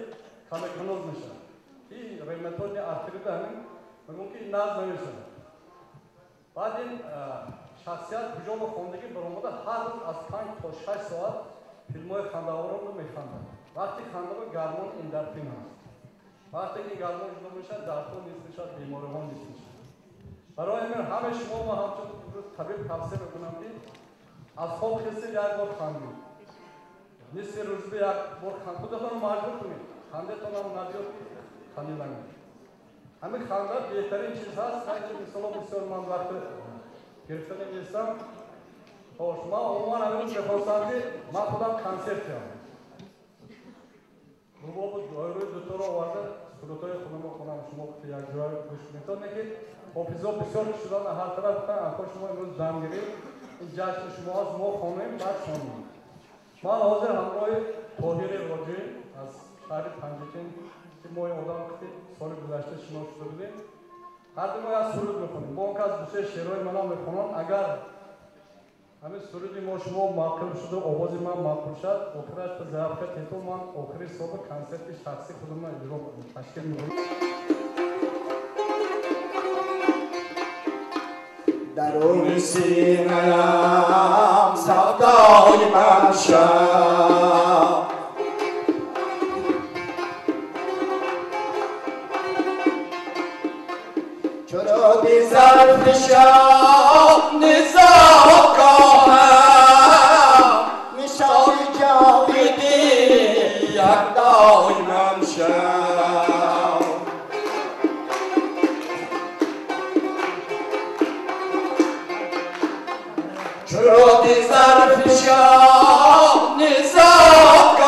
коллагеноз мешавад, ки ревматоидный артрита, ҳамин мегӯм, ки нағз намешавад. Баъд ин шахсият куҷо ба хондагӣ баромада, ҳар рӯз аз 5 то 6 соат филмҳои хандаворонро механдад. Вақти хандаво гормон эндорфин ҳаст. Вақте ки гормон ҷудо мешавад, дардҳо низ мешавад, бемориҳо низ мешавад. Барои ҳамин ҳамаи шумо ма ҳамчун табиб тавсия мекунам, ки аз хоб хестед, як бор хандед, нисфи рӯзба як бор худатонро маҷбур кунед, хандетонам набиёд, ки хандида намед. Ҳамин ханда беҳтарин чиз ҳаст. Ҳайчи мисоло бисёр ман вақт гирифта нестам. Хош, ман умуман ҳамин мехостам, ки ман худам консерт кардам, рубобу доираи дуторо оварда сурудҳои худамро хонам, шумо якҷоя гӯш кунед. То не ки ҳофизо бисёр шудан ҳар тараф гуфтан, ако шумо имрӯз дам гиред, ин ҷашни шумо аст, мо хонем, баъд хонем. Ман ҳозир ҳамроҳи Тоҳири Роҷӣ аз шаҳри Панҷакент, ки мо ин одам ки соли гузашта шинос шуда будем, ҳар ду мо як суруд мехонем. Бо он кас дусе шеърҳои манам мехонам. Агар ҳамин суруди мо шумо маъқул шуду овози ман маъқул шуд, охираш ба заявка тету ман охири соли консерти шахсии худамро иҷро ташкил мекунам. Даруни синаям савдои ман шав, чаро бизарфи шаб низоҳ, нишони ҷовидӣ якдои ман шав. Чаро бизарфи шаб низоҳ,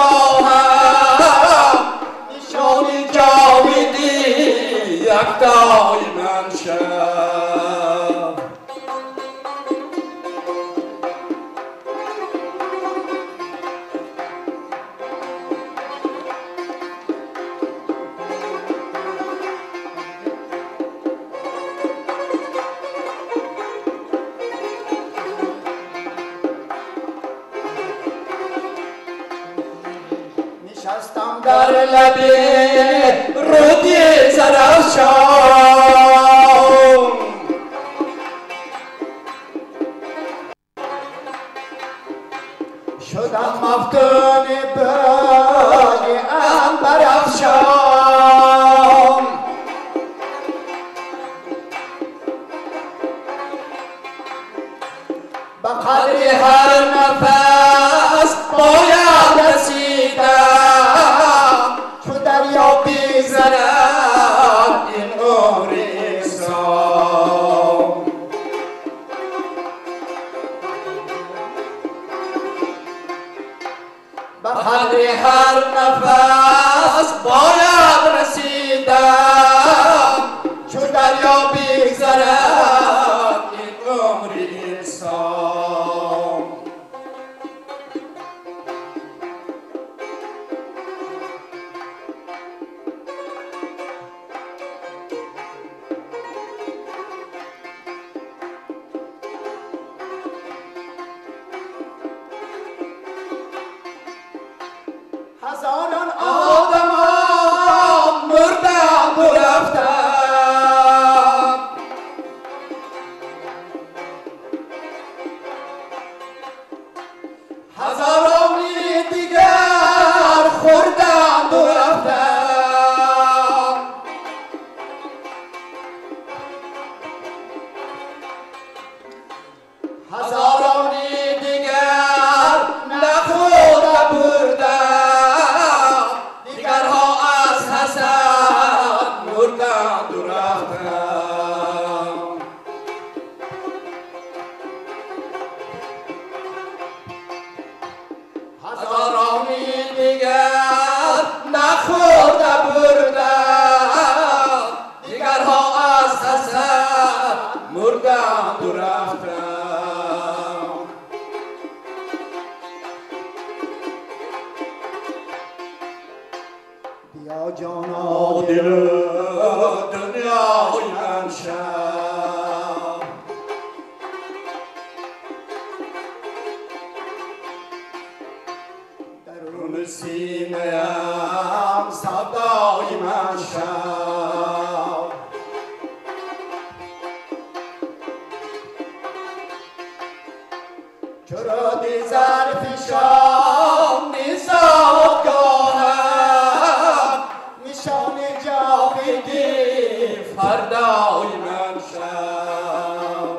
нишони ҷовидӣ якдои ман шав. Нишастам дар лаби руди Зарафшон, шудам мафтуни бӯи анбарафшон. Ба қадри ҳар нафас бояд расидам, чу дарё бизанад ин умри инсон. Ба қадри ҳар нафас бояд расидам, чу дарё бигзарад ин умри инсон. Ҳазорон одамон мурданду рафтанд, ҳазорони дигар хӯрданду рафтанд. Ҳазорони дигар нахӯрда бурданд, дигарҳо аз ҳасад мурданду рафтанд. Ҳазорони дигар нахӯрда бурданд, дигарҳо аз ҳасад мурданду рафтанд. Биё ҷоно дилу дунёи ман шав, даруни синаям савдои ман шав. Чаро дизарфи шом низоҳгоҳам, нишони ҷовидӣ фардои ман шав.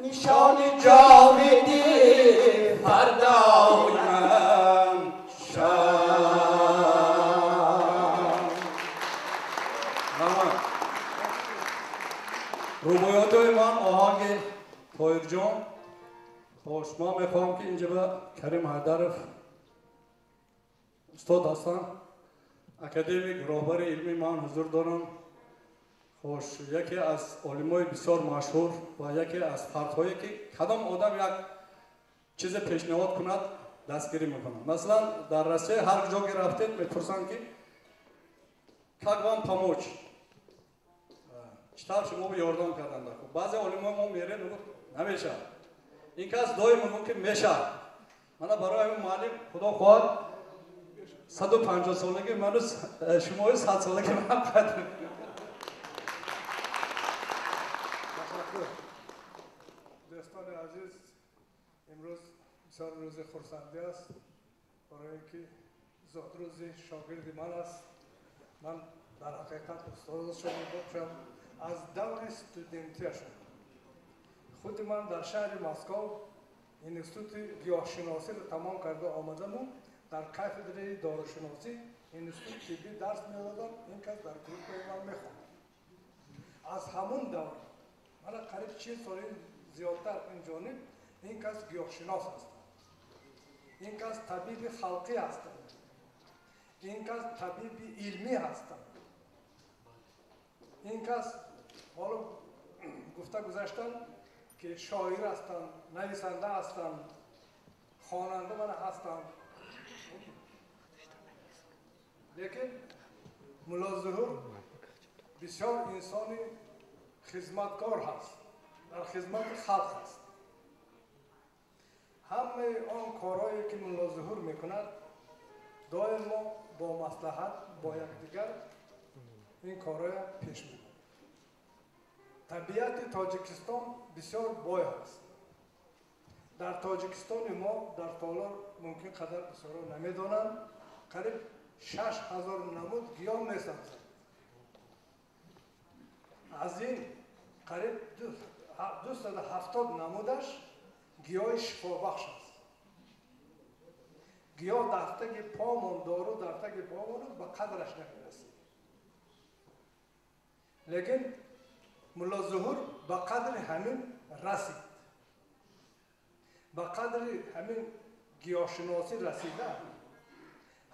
Нишони ҷовидӣ фардои ман шав. Рубоиётҳои ман оҳанги Тоҳирҷон. Хош, ман мехоҳам ки инҷа ба Карим Ҳайдаров устод ҳастанд, академик, роҳбари илмии ман ҳузур дорам. Хош, яке аз олимои бисёр машҳур ва яке аз фардҳое ки кадом одам як чизе пешниҳод кунад, дастгирӣ мекунад. Масалан, дар Россия ҳар ҷо ки рафтед, мепурсанд ки как вам помочь, чӣ тавр шумо ёрдам кардан. Баъзе олимои мо мерем, мегӯд намешавад. Ин кас доим мегӯд ки мешавад. Мана барои ҳамин муаллим, худо хоҳад, 150 солаги ману шумои 100 солаги ман қайд. Ташаккур. Дӯстони азиз, имрӯз бисёр рӯзи хурсандӣ аст, барои ин ки зодрӯзи шогирди ман аст. Ман дар ҳақиқат устодашон мебошам аз даври студентиашон. Худи ман дар шаҳри Москов институти гиёҳшиносиро тамом карда омадаму дар кафедраи дорушиносӣ институти тиббӣ дарс медодам. Ин кас дар группаи ман мехонд. Аз ҳамун давр мана қариб 40 соли зиёдтар ин ҷониб ин кас гиёҳшинос ҳастанд, ин кас табиби халқӣ ҳастанд, ин кас табиби илмӣ ҳастанд. Ин кас ҳоло гуфта гузаштан ки шоир ҳастанд, нависанда ҳастанд, хонанда мана ҳастанд. Лекин Мулло Зуҳур бисёр инсони хизматкор ҳаст, дар хизмати халқ ҳаст. Ҳамаи он корҳое ки Мулло Зуҳур мекунад, доим мо бо маслиҳат бо якдигар ин корҳоя пеш мебарем. Табиати Тоҷикистон бисёр бой ҳаст. Дар Тоҷикистони мо дар толор мумкин қадар бисёрҳо намедонанд, қариб 6000 намуд гиёҳ месабзад. Аз ин қариб 270 намудаш гиёҳи шифобахш аст. Гиёҳ дар таги помон, дору дар таги помону ба қадраш намерасид. Лекин Мулло Зуҳур ба қадри ҳамин расид, ба қадри ҳамин гиёҳшиносӣ расида,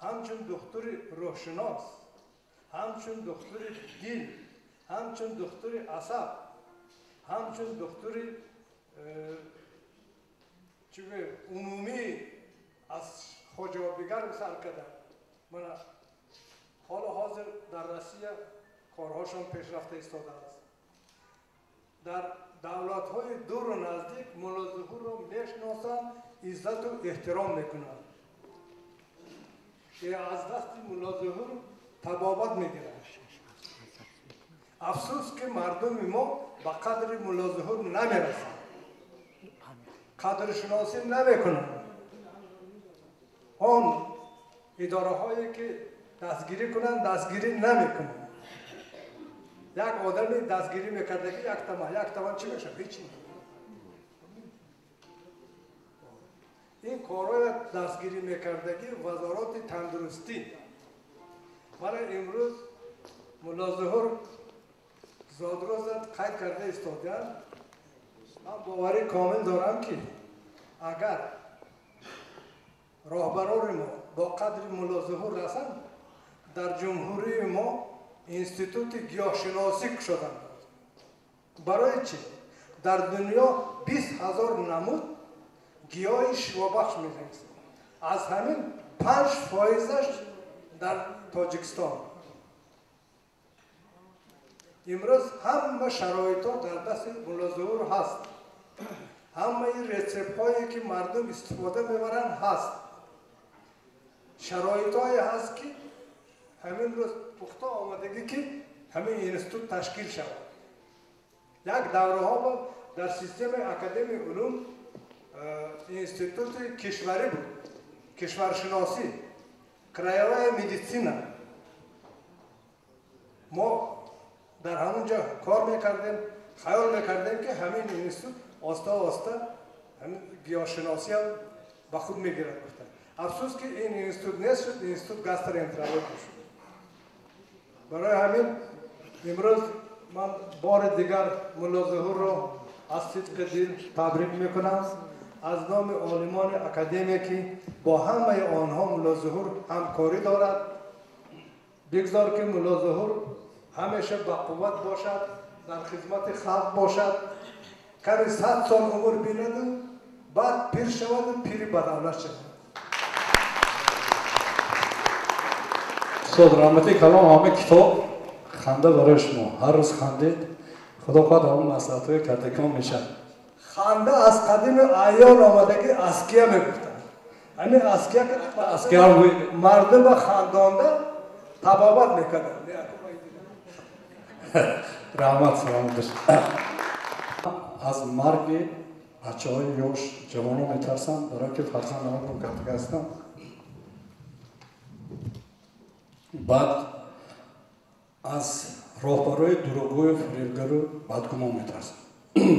ҳамчун духтури рӯҳшинос, ҳамчун духтури дил, ҳамчун духтури асаб, ҳамчун духтури умумӣ аз хоҷаобигар сар карда. Мана ҳоло ҳозир дар Россия корҳошон пешрафта истодааст. Дар давлатҳои дуру наздик Мулло Зуҳурро мешиносанд, иззату эҳтиром мекунанд. Аз дасти Мулло Зуҳур табобат мегиранд. Афсӯс ки мардуми мо ба қадри Мулло Зуҳур намерасанд, қадршиносӣ намекунанд. Он идораҳое ки дастгирӣ кунанд, дастгирӣ намекунанд. Як одами дастгирӣ мекардаги як таман, як таман чӣ мешавад? Ҳеҷ. Ин корҳоя дастгирӣ мекардаги вазороти тандурустӣ. Мана имрӯз Мулло Зуҳур зодрӯзат қайд карда истодаанд. Ман боварӣ комил дорам ки агар роҳбарони мо бо қадри Мулло Зуҳур расанд, дар ҷумҳурии мо институти гиёҳшиносӣ кушоданд. Барои чӣ? Дар дунё 20 000 намуд гиёҳи шифобахш мерасад. Аз ҳамин 5%-аш дар Тоҷикистон. Имрӯз ҳама шароитҳо дар дасти Мулло Зуҳур ҳаст. Ҳамаи рецептҳое ки мардум истифода мебаранд ҳаст. Шароитҳое ҳаст ки ҳамин рӯз пухта омадагӣ ки ҳамин институт ташкил шавад. Як давраҳо буд дар системаи Академияи улум институти кишварӣ буд, кишваршиносӣ, краевая медицина. Мо дар ҳамон ҷо кор мекардем, хаёл мекардем ки ҳамин институт оста оста ҳамин гиёҳшиносиам ба худ мегирад гуфта. Афсӯс ки ин институт нест шуд, институт гастроэнтерология шуд. Барои ҳамин имрӯз ман бори дигар Мулло Зуҳурро аз сидқи дил табрик мекунам. Аз номи олимони академия, ки бо ҳамаи онҳо Мулло Зуҳур ҳамкорӣ дорад, бигзор ки Мулло Зуҳур ҳамеша бақувват бошад, дар хизмати халқ бошад, ками 100 сол умр бинаду баъд пир шаваду пири бадавлат шавад. Устод, раҳмати калом, ҳама китоб ханда барои шумо. Ҳар рӯз хандед, худо хоҳад ҳамон маслиҳатҳои кардагиҳо мешавад. Ханда аз қадими айёр омадагӣ, аския мегуфтанд. Ҳамин аския аския мардума хандонда табобат мекарданд. Раҳмат, саломат бошед. Аз марги бачаҳои ёш, ҷавонон метарсам, барои ки фарзандамон кардага ҳастам. Баъд аз роҳбарои дурӯғгӯю фиребгару бадгумон метарсам,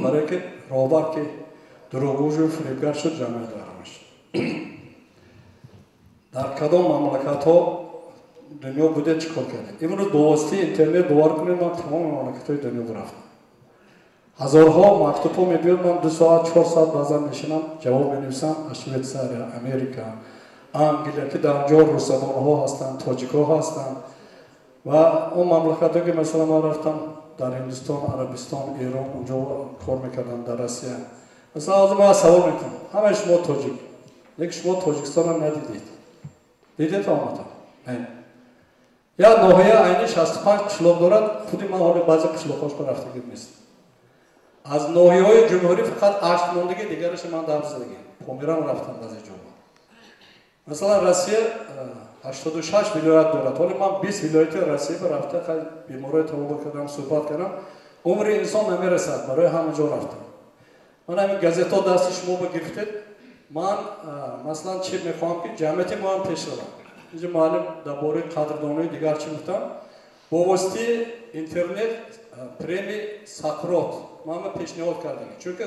барое ки роҳбар ки дурӯғгӯю фиребгар шуд, ҷамъият вайрон мешуд. Дар кадом мамлакатҳо дунё буде, чӣ кор кардем? Имрӯз бо воситаи интернет, бовар кунед, ман тамоми мамлакатҳои дунё бурафтам. Ҳазорҳо мактубҳо мебиёд, ман 2 соат, 4 соат баъзан мешинам, ҷавоб менависам. Аз Швейтсария, Америка, Англия, ки дар он ҷо русзабонҳо ҳастанд, тоҷикҳо ҳастанд, ва он мамлакатҳо ки масалан ман рафтам дар Ҳиндустон, Арабистон, Эрон, онҷо кор мекардам, дар Россия. Масалан, ҳозир ман савол мекунам: ҳамаи шумо тоҷик, лекин шумо Тоҷикистонро надидед. Дидед омада? Не. Як ноҳия айни 65 қишлоқ дорад, худи ман ҳоло баъзе қишлоқҳошро рафтагӣ нест. Аз ноҳияҳои ҷумҳурӣ фақат 8 мондагӣ, дигараша ман дар задагӣ. Помирам рафтам баъзе ҷоҳо. Масалан, Россия 86 вилоят дорад. Ҳоло ман 20 вилояти Россия рафта, беморҳои табобат кардам, суҳбат кардам. Умри инсон намерасад барои ҳама ҷо рафтан. Ман ҳамин газетҳо дасти шумо ба гирифтед. Ман масалан чӣ мехоҳам, ки ҷамъияти мо ҳам пеш равад. Инҷо муаллим дар бораи қадрдонии дигар чӣ гуфтам? Бо воситаи интернет премияи Сақрот ман пешниҳод кардагӣ. Чунки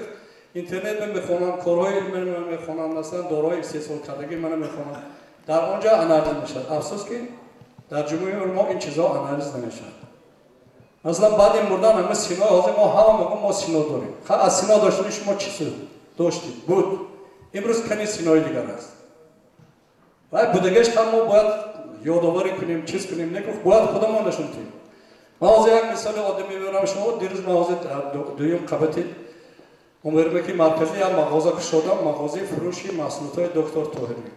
интернет ман мехонам, корҳои илмӣ ман мехонам, масалан дорои истеҳсолкардагӣ ман мехонам. Дар он ҷо анализ мешавад. Афсӯс ки дар ҷумҳурии мо ин чизҳо анализ намешавад. Масалан, баъди мурдан ҳама сино, ҳозир мо ҳама мегӯем мо сино дорем. Аз сино доштани шумо чӣ суд доштед? Буд. Имрӯз кани синои дигар аст. Ва будагаш ҳам мо бояд ёдоварӣ кунем, чиз кунем, не бояд худамон нишон диҳем. Ман ҳозир як мисоли оддӣ мебарам шумо. Дирӯз ман ҳозир дар дуюм қабати Умербеки марказӣ як мағоза кушодам, мағозаи фурӯши маҳсулотҳои доктор Тоҳирӣ.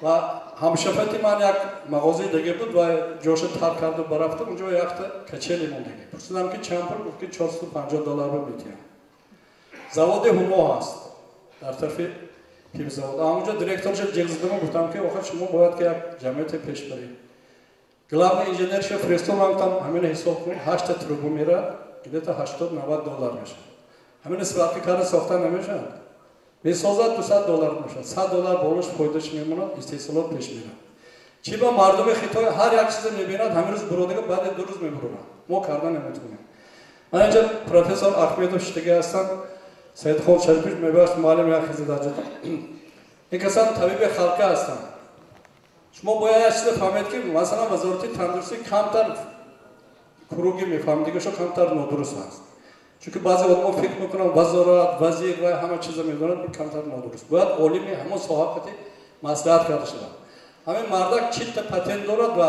Ва ҳамшафати ман як мағозаи дига буд ва ҷоша тарк карду барафтам, унҷо якта качели мондагӣ. Пурсидам ки чанд пул, гуфт ки 450 доллар метиҳам. Заводи Ҳумо ҳаст дар тарафи пивзавод. Ҳамонҷо директорша ҷиғ задам, гуфтам ки охир шумо бояд ки як ҷамъияте пеш баред. Главный инженерша фиристод, ман гуфтам ҳамина ҳисоб кун, 8 труба мерад, где-то 80-90 доллар мешавад. Ҳамина сварка карда сохта намешавад. Месозад 200 доллар мешавад. 100 доллар болош фоидааш мемонад, истеҳсолот пеш мерад. Чӣ ба мардуми Хитой ҳар як чизе мебинад, ҳамин рӯз буродага, баъди 2 рӯз мебурад. Мо карда наметавонем. Ман инҷа профессор Ахмедов шиштагӣ ҳастанд, Саидхон Шарифович мебахшед, муаллим як хиза дар ҷо. Ин касан табиби халқӣ ҳастанд. Шумо бояд як чизе фаҳмед, ки масалан вазорати тандурустӣ камтар куруги мефаҳмидигашо камтар нодуруст аст. Чунки баъзе одамон фикр мекунанд вазорат, вазир ва ҳама чиза медонанд, ин камтар нодуруст. Бояд олими ҳамон соҳа қати маслиҳат карда шавад. Ҳамин мардак 40 патент дорад ва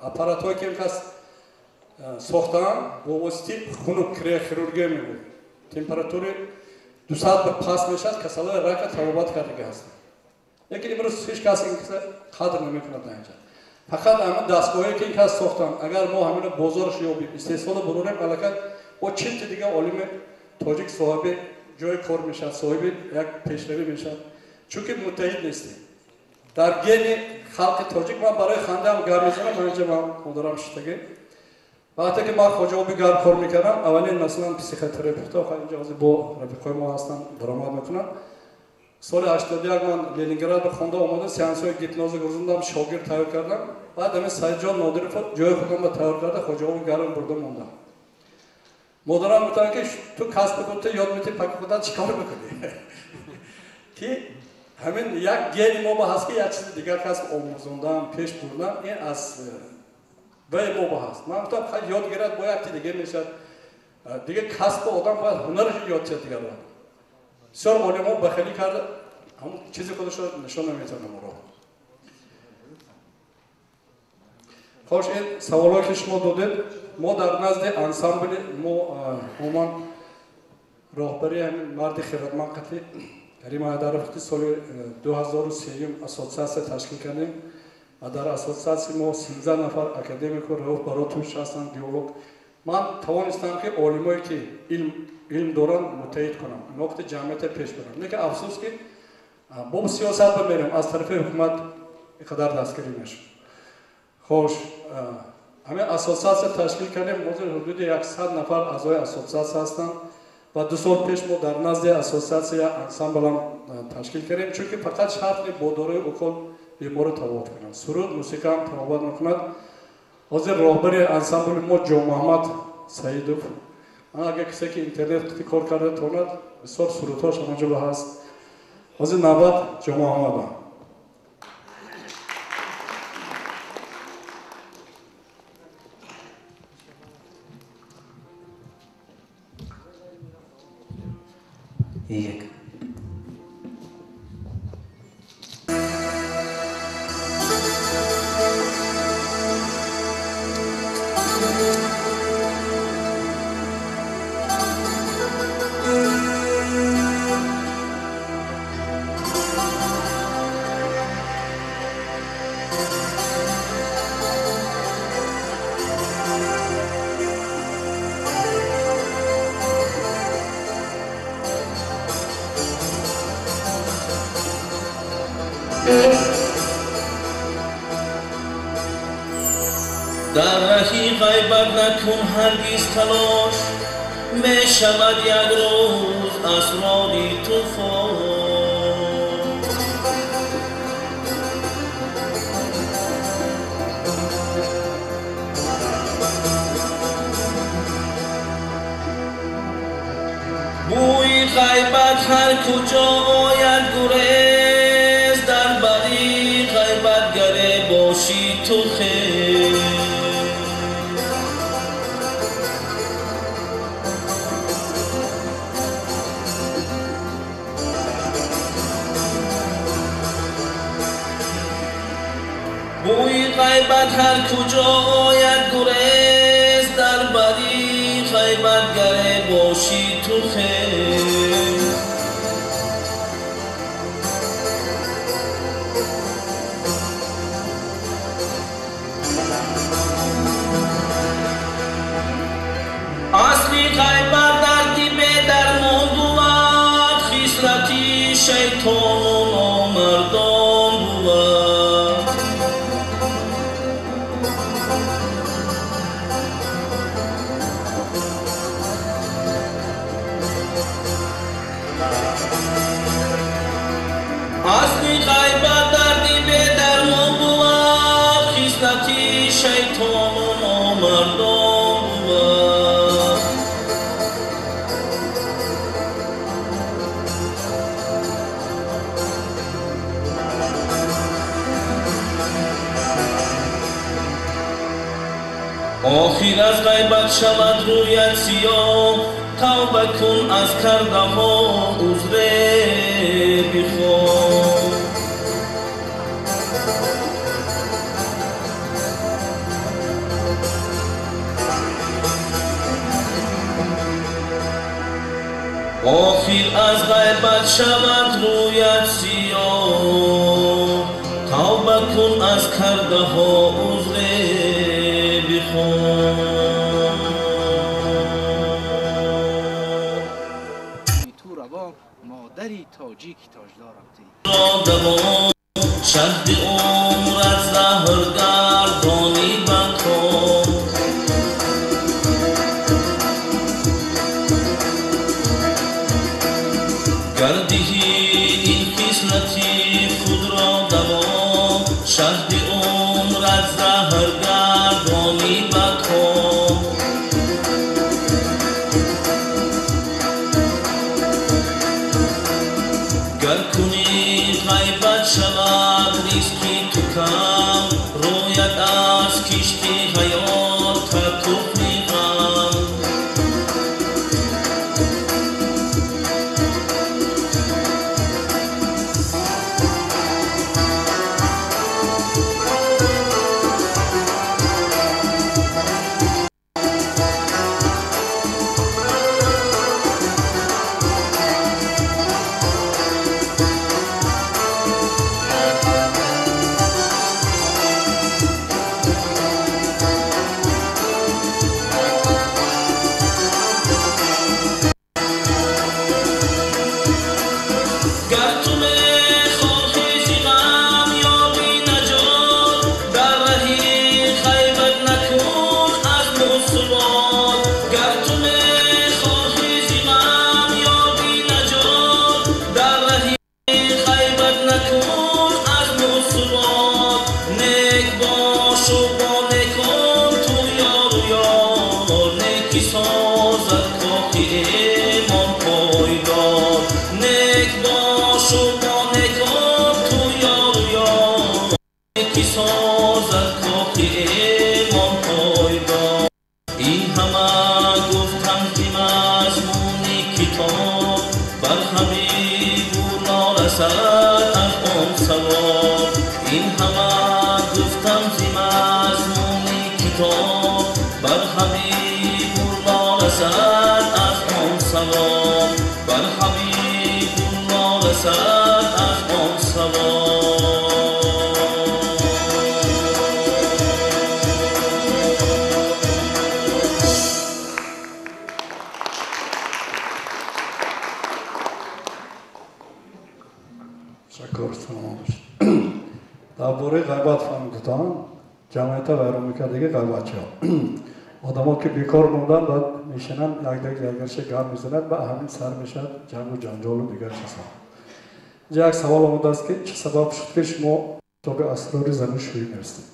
аппаратҳое ки ин кас сохтаанд бо воситаи хунук криохирургия мегӯяд. Температури 200 паст мешавад, касалои рака табобат кардагӣ ҳастанд. Лекин имрӯз ҳеҷ кас ин каса қадр намекунад дар инҷа. Фақат ҳамин дастгоҳое ки ин кас сохтанд, агар мо ҳамино бозораш ёбем, истеҳсоло бурорем, аллакай бо 40 дига олими тоҷик соҳиби ҷои кор мешавад, соҳиби як пешравӣ мешавад. Чунки муттаҳид нестем. Дар гени халқи тоҷик ман барои хандаам гап мезанам, ман инҷа ман модарам шиштагӣ. Вақте ки ман Хоҷаоби гарм кор мекардам, аввалин масалан психотерапевтҳо инҷа ҳозир бо рафиқҳои мо ҳастанд, баромад мекунанд. Соли 81 ман Ленинград ба хонда омада, сеансҳои гипноза гузарондам, шогирд тайёр кардам. Баъд ҳамин Саидҷон Нодиров ҷои худамро тайёр карда, Хоҷаоби гарм бурда мондам. Модарам гуфтанд ки ту касби худро ёд метиҳӣ, паки худат чӣ кор мекунӣ? Ки ҳамин як гени мо ба ҳаст, ки як чизи дигар касб омӯзондан, пеш бурдан, ин аз вай мо ба ҳаст. Ман гуфтам хай ёд гирад, бо як чизи дигар мешавад. Дигар касби одам бояд ҳунарашро ёд шавад дигар одам. Бисёр олимҳо бахилӣ карда ҳамон чизи худашро нишон наметавонам ро. Хош, ин саволое ки шумо додед, мо дар назди ансамбли мо умуман роҳбари ҳамин марди хиратманд қатъи Карим Ҳайдаров қати соли 2003 ассотсиатсия ташкил кардем ва дар ассотсиатсия мо 13 нафар академику Рауф Баротович ҳастанд, геолог. Ман тавонистам ки олимое ки илм доранд муттаҳид кунам, инҳо ҷамъията пеш барам. Лекин афсӯс ки бо сиёсат бимерем, аз тарафи ҳукумат ин қадар дастгирӣ нашуд. Хош, ҳамин ассотсиатсия ташкил кардем, ҳозир ҳудуди 100 нафар аъзои ассотсиатсия ҳастанд ва 2 сол пеш мо дар назди ассотсиатсия ансамблам ташкил кардем, чунки фақат шарт не бо дорои укол беморро табобат кунанд. Суруд, мусиқа ҳам табобат мекунад. Ҳозир роҳбари ансамбли мо Ҷонмуҳаммад Саидов. Ман агар кисе ки интернет кор карда тавонад, бисёр сурудҳош ҳамонҷо ҳаст. Ҳозир навбат Ҷонмуҳаммад. Як. дар раҳи ғайбат накун ҳаргиз талош, мешавад як рӯз асрори тӯфон. бӯи ғайбат ҳар куҷо ояд гурез, дар бари ғайбатгаре бошӣ ту хез. бӯи ғайбат ҳар куҷо ояд гурез, дар бари ғайбатгаре бошӣ ту хез. асли ғайбат дарди бедармон бувад, хислати шайтону номардон бувад. асли ғайбат дарди бедармон бувад, хислати шайтону номардон бувад. охир аз ғайбат шавад рӯят сиёҳ, тавба кун аз кардаҳо узре бихоҳ. охир аз ғайбат шавад рӯят сиёҳ, тавба кун аз кардаҳо узре бихоҳ. ту равон модари тоҷики тоҷдорам ти шаҳди умрат заҳр гардонӣ бадхоҳ. гар диҳӣ ин хислати худро давом, шаҳди умрат заҳр гардонӣ бадхоҳ. гар кунӣ ғайбат шавад ризқи ту кам, рӯяд аз кишти ҳаётат тухми ғам. Месозад кохи имон пойдор. Ин ҳама гуфтам зи мазмуни китоб, бар ҳабибу нарасад аз он савоб. Ин ҳама гуфтам зи мазмуни китоб, бар ҳабибу нарасад аз он савоб. Бар ҳабибу нарасад аз он савоб. Дар бораи ғайбат фаҳмидутам, ҷамъията вайрон мекардаги ғайбатчиҳо. Одамо ки бекор монданд, баъд мешинанд, якдигарша гап мезанад, ба ҳамин сар мешавад ҷангу ҷанҷолу дигар чизҳо. Инҷа як савол омадааст, ки чӣ сабаб шуд, ки шумо китоби асрори зану шӯӣ навиштед?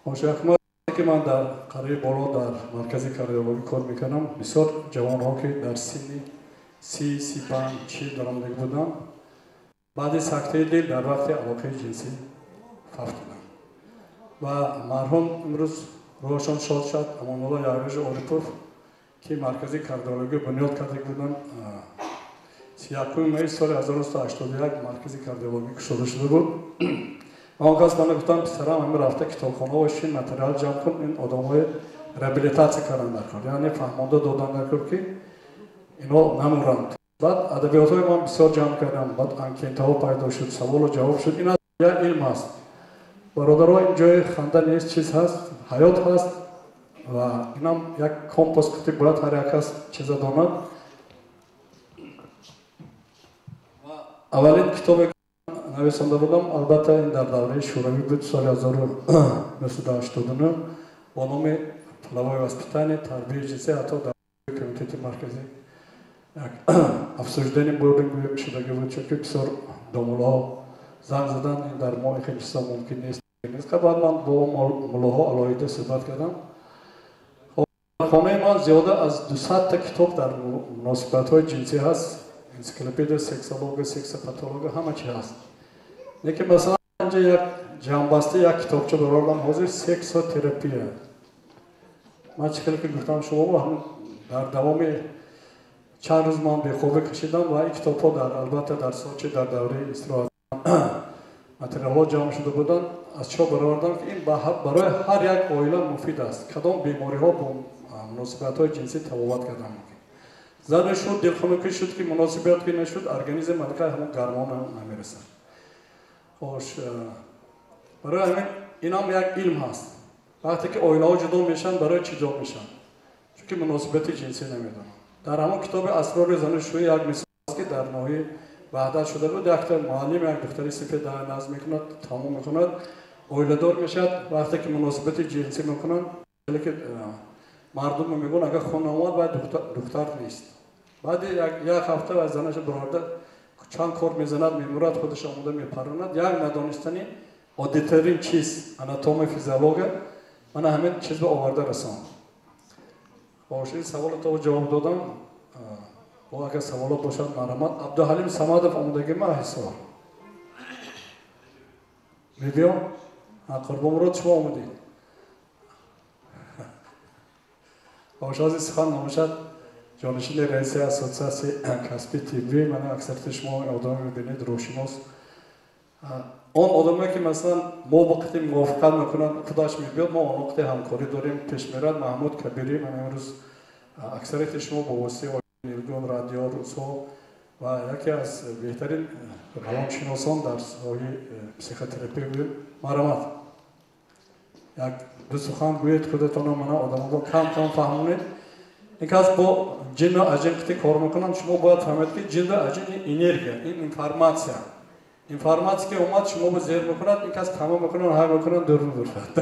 Хошахмад, ки ман дар қарияи боло дар маркази кардиологӣ кор мекардам, бисёр ҷавонҳо, ки дар синни 30, 35, 40 даромадагӣ буданд, баъди сактаи дил дар вақти алоқаи ҷинсӣ фавтиданд. Ва марҳум имрӯз рӯҳашон шод шад, Амонулло Яҳёжи Орипов, ки маркази кардиологӣ бунёд карда буданд, 31 май соли 1981 маркази кардиологӣ кушода шуда буд. Ва он кас мана гуфтам, писарам, ҳамин рафта китобхонаҳо шин материал ҷамъ кун, ин одамҳои реабилитатсия кардан дар кор, яъне фаҳмонда додан дар кор, ки ино намуранд. Баъд адабиётҳои ман бисёр ҷамъ кардам, баъд анкетаҳо пайдо шуд, саволу ҷавоб шуд. Ин як илм аст. Бародаро, ин ҷои ханда нест, чиз ҳаст, ҳаёт ҳаст ва инам як компас, ки бояд ҳар як кас чиза донад. Аввалин китобе нависонда будам, албатта ин дар давраи шӯравӣ буд, соли 1989 бо номи половое воспитание, тарбияи ҷинсӣ, ҳатто дар комитети марказӣ як обсуждение бурдем, шудагӣ буд, чунки бисёр домуллоҳо занг задан, ин дар мо хеле чизо мумкин нест. Баъд ман бо муллоҳо алоҳида суҳбат кардам. Хонаи ман зиёда аз 200 та китоб дар муносибатҳои ҷинсӣ ҳаст, энсиклопедия, сексология, сексопатология, ҳама чи ҳаст. Лекин масалан инҷа як ҷамъбаста як китобча баровардам ҳозир, сексотерапия. Ман чӣ хеле ки гуфтам шумо, дар давоми чанд рӯз ман бехобӣ кашидам ва ин китобҳо дар албатта дар Сочи дар давраи истироҳат материалҳо ҷамъ шуда буданд, аз чоп баровардам, ки ин барои ҳар як оила муфид аст. Кадом бемориҳо бо муносибатҳои ҷинсӣ табобат кардан мумкин. Зану шуд, дилхунукӣ шуд, ки муносибат ки нашуд, организм аллакай ҳамон гармон намерасад. Хош, барои ҳамин инам як илм ҳаст. Вақте ки оилаҳо ҷудо мешаванд, барои чӣ ҷудо мешаванд? Чунки муносибати ҷинсӣ намедонанд. Дар ҳамон китоби асрори зану шӯӣ як мисол аст, ки дар ноҳияи Ваҳдат шуда буд. Якта муаллим як духтари синфи 10 назм мекунад, тамом мекунад, оиладор мешавад. Вақте ки муносибати ҷинсӣ мекунанд, ки мардум мегӯянд, агар хун омад, баъд духтар нест. Баъди як ҳафта вай занаша бароварда чанд кор мезанад, мемурад, худаш омода мепаронад. Як надонистани оддитарин чиз, анатомия, физиология, мана ҳамин чиз ба оварда расонд. Хош, ин саволо то ҷавоб додам. Бо агар саволот бошад, марҳамат. Абдуҳалим Самадов омодагӣ ма ҳисор мебиё. Қурбонмурод, шумо омадед. Хош, ҳозир сухан набошад ҷонишини раиси ассотсиатсияи касби тиббӣ. Мана аксарияти шумо одаме мебинед, рӯҳшинос. Он одаме ки масалан мо бо қити мувофиқат мекунанд, худаш мебиёд, мо он қити ҳамкорӣ дорем, пеш мерад. Маҳмуд Кабирӣ, мана имрӯз аксарияти шумо бо воситаи Нилгун радио рӯзҳо ва яке аз беҳтарин равоншиносон дар соҳаи психотерапия гӯем. Марҳамат, як ду сухан гӯед худатонро, мана одамонро кам кам фаҳмонед. Ин кас бо ҷинну аҷин қити кор мекунанд. Шумо бояд фаҳмед, ки ҷинну аҷин ин энергия, ин информатсия. Информатсия ки омад, шумо зер мекунад, ин кас тамом мекунад, ҳай мекунад, дур мебурад.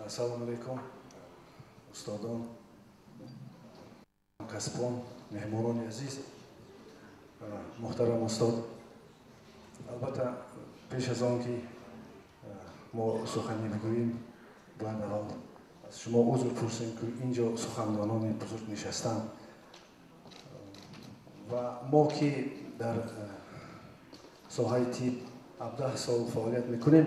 Ассалому алайкум, устодон, касбон, меҳмонони азиз, муҳтарам устод. Албатта, пеш аз он ки мо сухане бигӯем, бояд аввал аз шумо узр пурсем, ки инҷо сухандонони бузург нишастанд ва мо ки дар соҳаи тиб 17 сол фаъолият мекунем,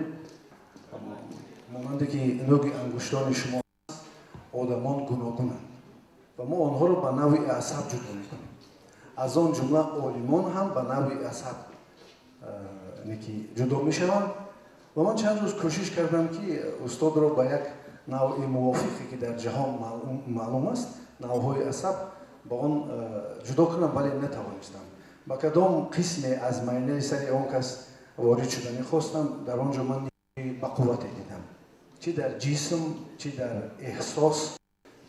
монанде ки нӯги ангуштони шумо аст, одамон гуногунанд ва мо онҳоро ба навъи асаб ҷудо мекунем. Аз он ҷумла олимон ҳам ба навъи асаб ки ҷудо мешаванд. Ва ман чанд рӯз кӯшиш кардам, ки устодро ба як навъи мувофиқе, ки дар ҷаҳон маълум аст, навъҳои асаб, ба он ҷудо кунам, вале натавонистам. Ба кадом қисме аз майнаи сари он кас ворид шуданӣ хостам, дар он ҷо ман ба қуввате дидам, чӣ дар ҷисм, чӣ дар эҳсос,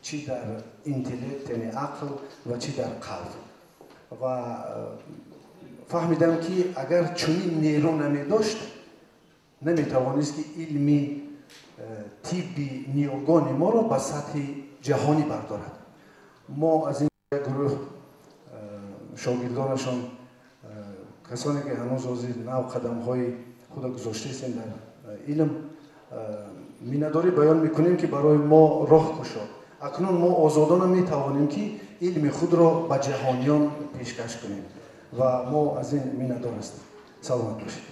чӣ дар интеллект, яъне ақл, ва чӣ дар қалб. Ва фаҳмидам, ки агар чунин нерӯ намедошт, наметавонист, ки илми тибби ниёгони моро ба сатҳи ҷаҳонӣ бардорад. Мо аз ин як гурӯҳ шогирдонашон, касоне ки ҳанӯз ҳозир нав қадамҳои худро гузоштаистем дар илм, миннатдорӣ баён мекунем, ки барои мо роҳ кушод. Акнун мо озодона метавонем, ки илми худро ба ҷаҳониён пешкаш кунем ва мо аз ин миннатдор ҳастем. Саломат бошед.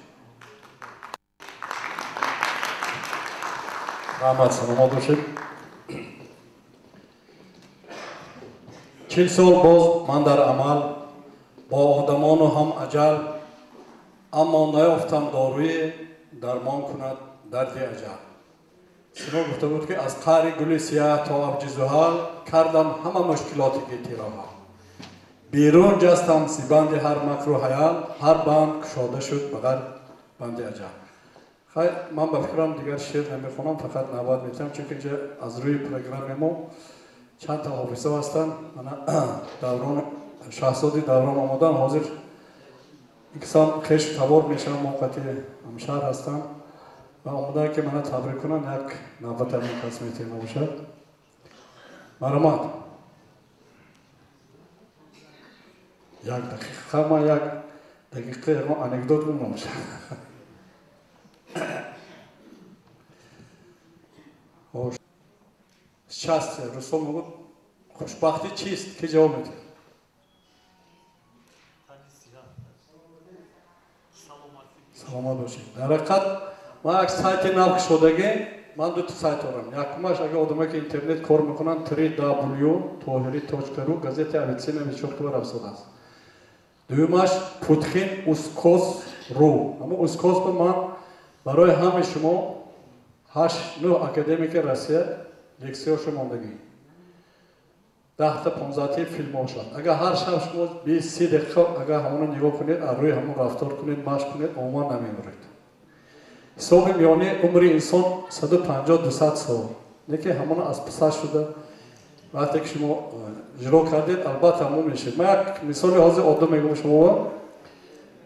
Раҳмат, саломат бошед. 40 сол боз ман дар амал бо одамону ҳам аҷал, аммо наёфтам дорӯе дармон кунад дарди аҷал. Сино гуфта буд, ки аз қаъри гули сияҳ то авҷи зуҳал кардам ҳама мушкилоти гетиро ҳал. Берун ҷастам зи банди ҳар макру ҳаял, ҳар банд кушода шуд ба ғайр банди аҷал. Хай, ман ба фикрам дигар шеър намехонам, фақат навбат метиҳам, чунки инҷа аз рӯи программаи мо чанд та ҳофизҳо ҳастанд. Мана Даврон, Шаҳзоди Даврон омадан, ҳозир инсон хешу табор мешаванд, мо қати ҳамшаҳр ҳастанд ва омадан, ки мана табрик кунанд. Як навбат ҳамин кас метиҳем бошад. Марҳамат. Як дақиқа, ман як дақиқа ягон анекдот гумном шад. Счастье, русо мегӯяд, хушбахтӣ чист? Ки ҷавоб медиҳад? Саломат бошед. Дар ҳақиқат ман як сайти нав кушодагӣ, ман дута сайт дорам. Якумаш, агар одамое ки интернет кор мекунанд, www.tohiri.ru, газетаи Авиценна 24 рафзод аст. Дуюмаш Путхин Ускос ру. Ҳамон Ускос ба ман барои ҳамаи шумо 8-9 академики Россия лексияшо мондагӣ. 10-15 филмҳо шуд. Агар ҳар шаб шумо 20-30 дақиқа агар ҳамонро нигоҳ кунед, аз рӯи ҳамон рафтор кунед, машқ кунед, умуман намемуред. Ҳисоби миёнаи умри инсон 150-200 сол. Лекин ҳамон аз писар шуда вақте ки шумо иҷро кардед, албатта ҳамон мешед. Ман як мисоли ҳозир оддӣ мегӯям шумо.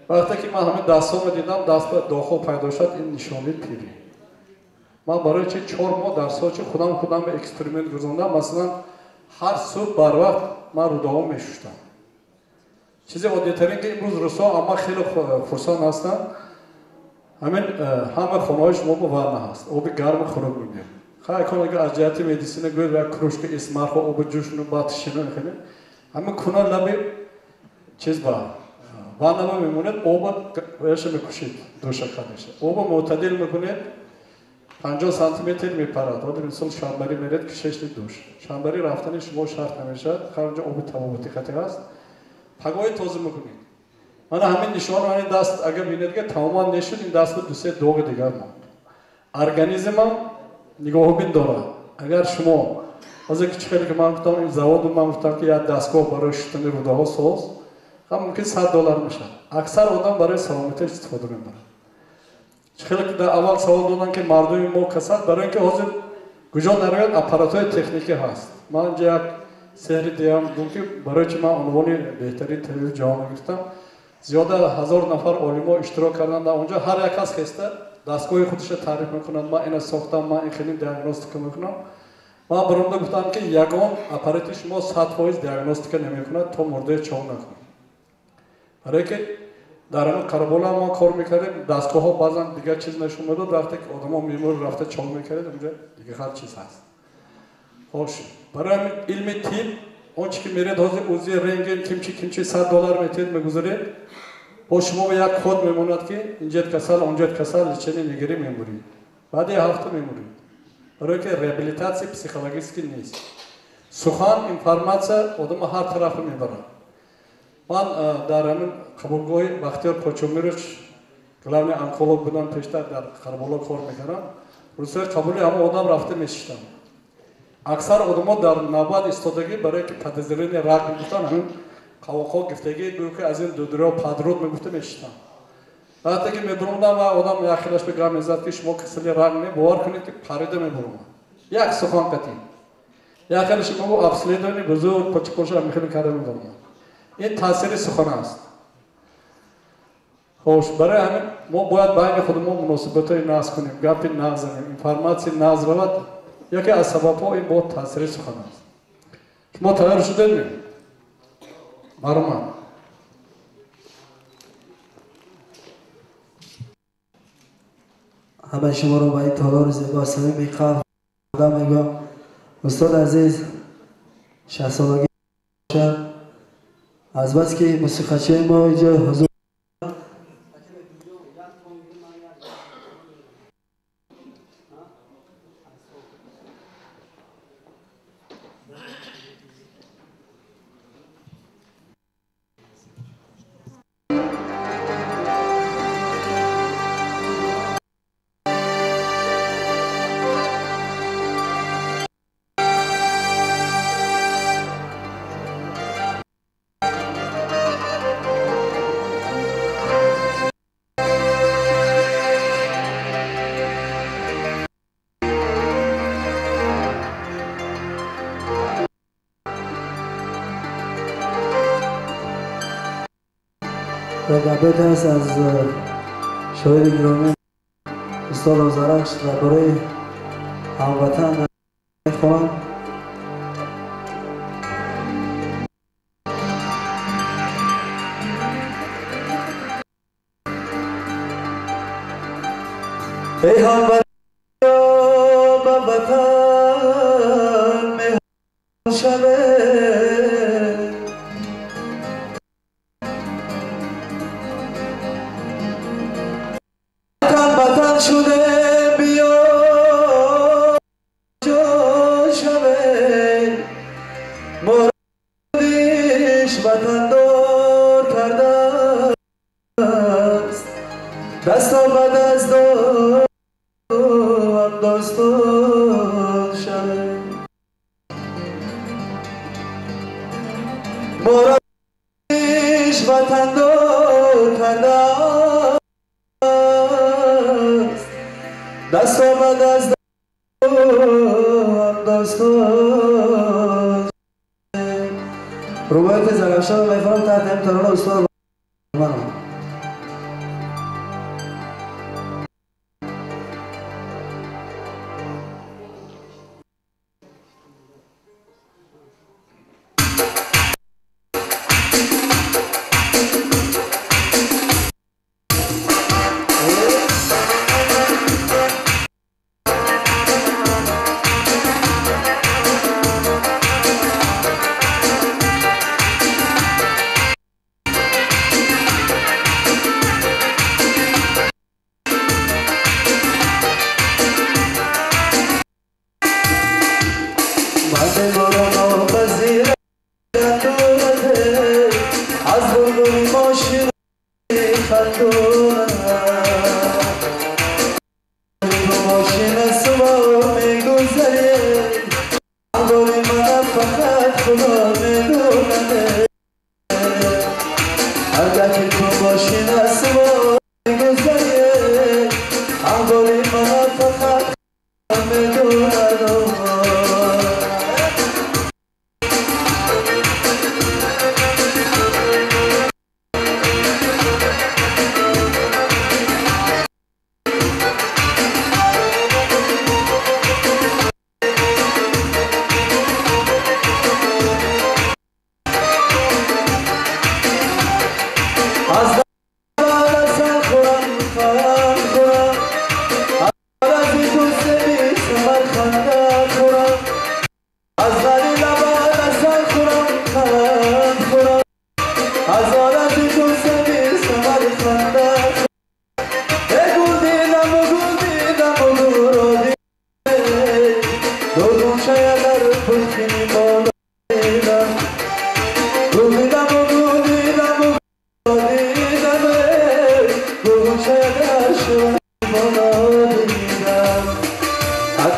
Вақте ки ман ҳамин дастҳоро дидам, даст ба доғҳо пайдо шуд, ин нишонаи пирӣ. Ман барои чи 4 моҳ дар Сочи худам ба эксперимент гузарондам. Масалан, ҳар субҳ барвақт ман рӯдаҳо мешуштам. Чизи оддитарин, ки имрӯз русҳо амма хеле хурсанд ҳастанд, ҳамин ҳама хонаҳои шумо бо ванна ҳаст, оби гарму хунук мегиред. Хай, акон агар аз ҷиҳати медисина гӯед, як кружка исмархо оби ҷӯшну баъд шину мехӯред, ҳамин куна лаби чиз ба ванна мемонед, оба яша мекушед, душа кадеша. Оба мӯътадил мекунед, 50 сантиметр мепарад. Ҳозир мисол шанбарӣ меред, кишешни душ. Шанбарӣ рафтани шумо шарт намешавад, ҳар ҷо оби табобатӣ қатӣ ҳаст. Пагоҳи тоза мекунед. Мана ҳамин нишон, ҳамин даст агар бинед, ки тамоман нешуд, ин даст ду-се доғи дигар монд. Организмам нигоҳубин дорад. Агар шумо ҳозир ки чӣ хеле ки ман гуфтам, ин заводу ман гуфтам, ки як дастгоҳ барои шустани рӯдаҳо соз, ҳам мумкин $100 мешавад. Аксар одам барои саломатиаш истифода мебарад. Чӣ хеле ки дар аввал савол доданд, ки мардуми мо касал, барои ин ки ҳозир куҷо нарояд, аппаратҳои техникӣ ҳаст. Ман инҷа як сеҳри диҳам, гум ки барои чи ман унвони беҳтарин табиби ҷаҳонро гирифтам. Зиёда 1000 нафар олимо иштирок карданд дар онҷо, ҳар як кас хеста дастгоҳи худашро таъриф мекунад. Ман ина сохтам, ман ин хеле диагностика мекунам. Ман баромада гуфтам, ки ягон аппарати шумо 100% диагностика намекунад, то мурдаи чоғ накунад. Барое ки дар ҳамин Қарабола мо кор мекардем, дастгоҳҳо баъзан дигар чиз нишон медод, вақте ки одамо мемур рафта чоғ мекардед, онҷо дигар ҳар чиз ҳаст. Хош, барои ҳамин илми тиб, он чи ки меред ҳозир УЗИ, рентген, кимчи кимчи $100 метиҳед, мегузаред. Бо шумо як код мемонад, ки инҷат касал, онҷат касал, лечение мегирӣ, мемурӣ. Баъди ҳафта мемурӣ. Барое ки реабилитатсия психологически нест. Сухан, информатсия одама ҳар тарафа мебарад. Ман дар ҳамин қабулгоҳи Бахтиёр Кочумирович, главный онколог будам, пештар дар Қарболо кор мекардам. Рӯзҳои қабули ҳама одам рафта мешиштам. Аксар одамо дар навбат истодагӣ, барое ки подозрение рак мегуфтанд, ҳамин қавоқҳо гифтагӣ, гӯё ки аз ин дудуриҳо падруд мегуфта мешиштам. Вақте ки мебуромадам ва одам як хелаш ба гап мезад, ки шумо касали рак не, бовар кунед, ки парида мебуромад. Як сухан қатӣ. Як хелаш мегӯ обследование бузург почикоша мехеле карда мебуромад. Ин таъсири сухан аст. Хош, барои ҳамин мо бояд байни худамон муносибатҳои нағз кунем, гапи нағз занем, информатсия нағз равад. Яке аз сабабҳо ин бо таъсири сухан аст. Шумо тайёр шудед? Марҳамат. Ҳамаи шуморо ба ин толори зебо самими қалб мегӯям. Устоди азиз, 60-солагӣ бошад. Аз бас ки мусиқачиёи мо инҷо ҳузур رقابت هست از شاعر گرامی استاد آذرخش درباره هموطن میخوانم. ای هموطن به وطن مهمان شوه، شده بیا جا شوه، مرادش وطن دار کرده است، دست به دست هم داستان شوه، مرادش وطن دار کرده دست آمد از هم داستان. روایت زرافشان میفرم تحت هم ترانه استاد من.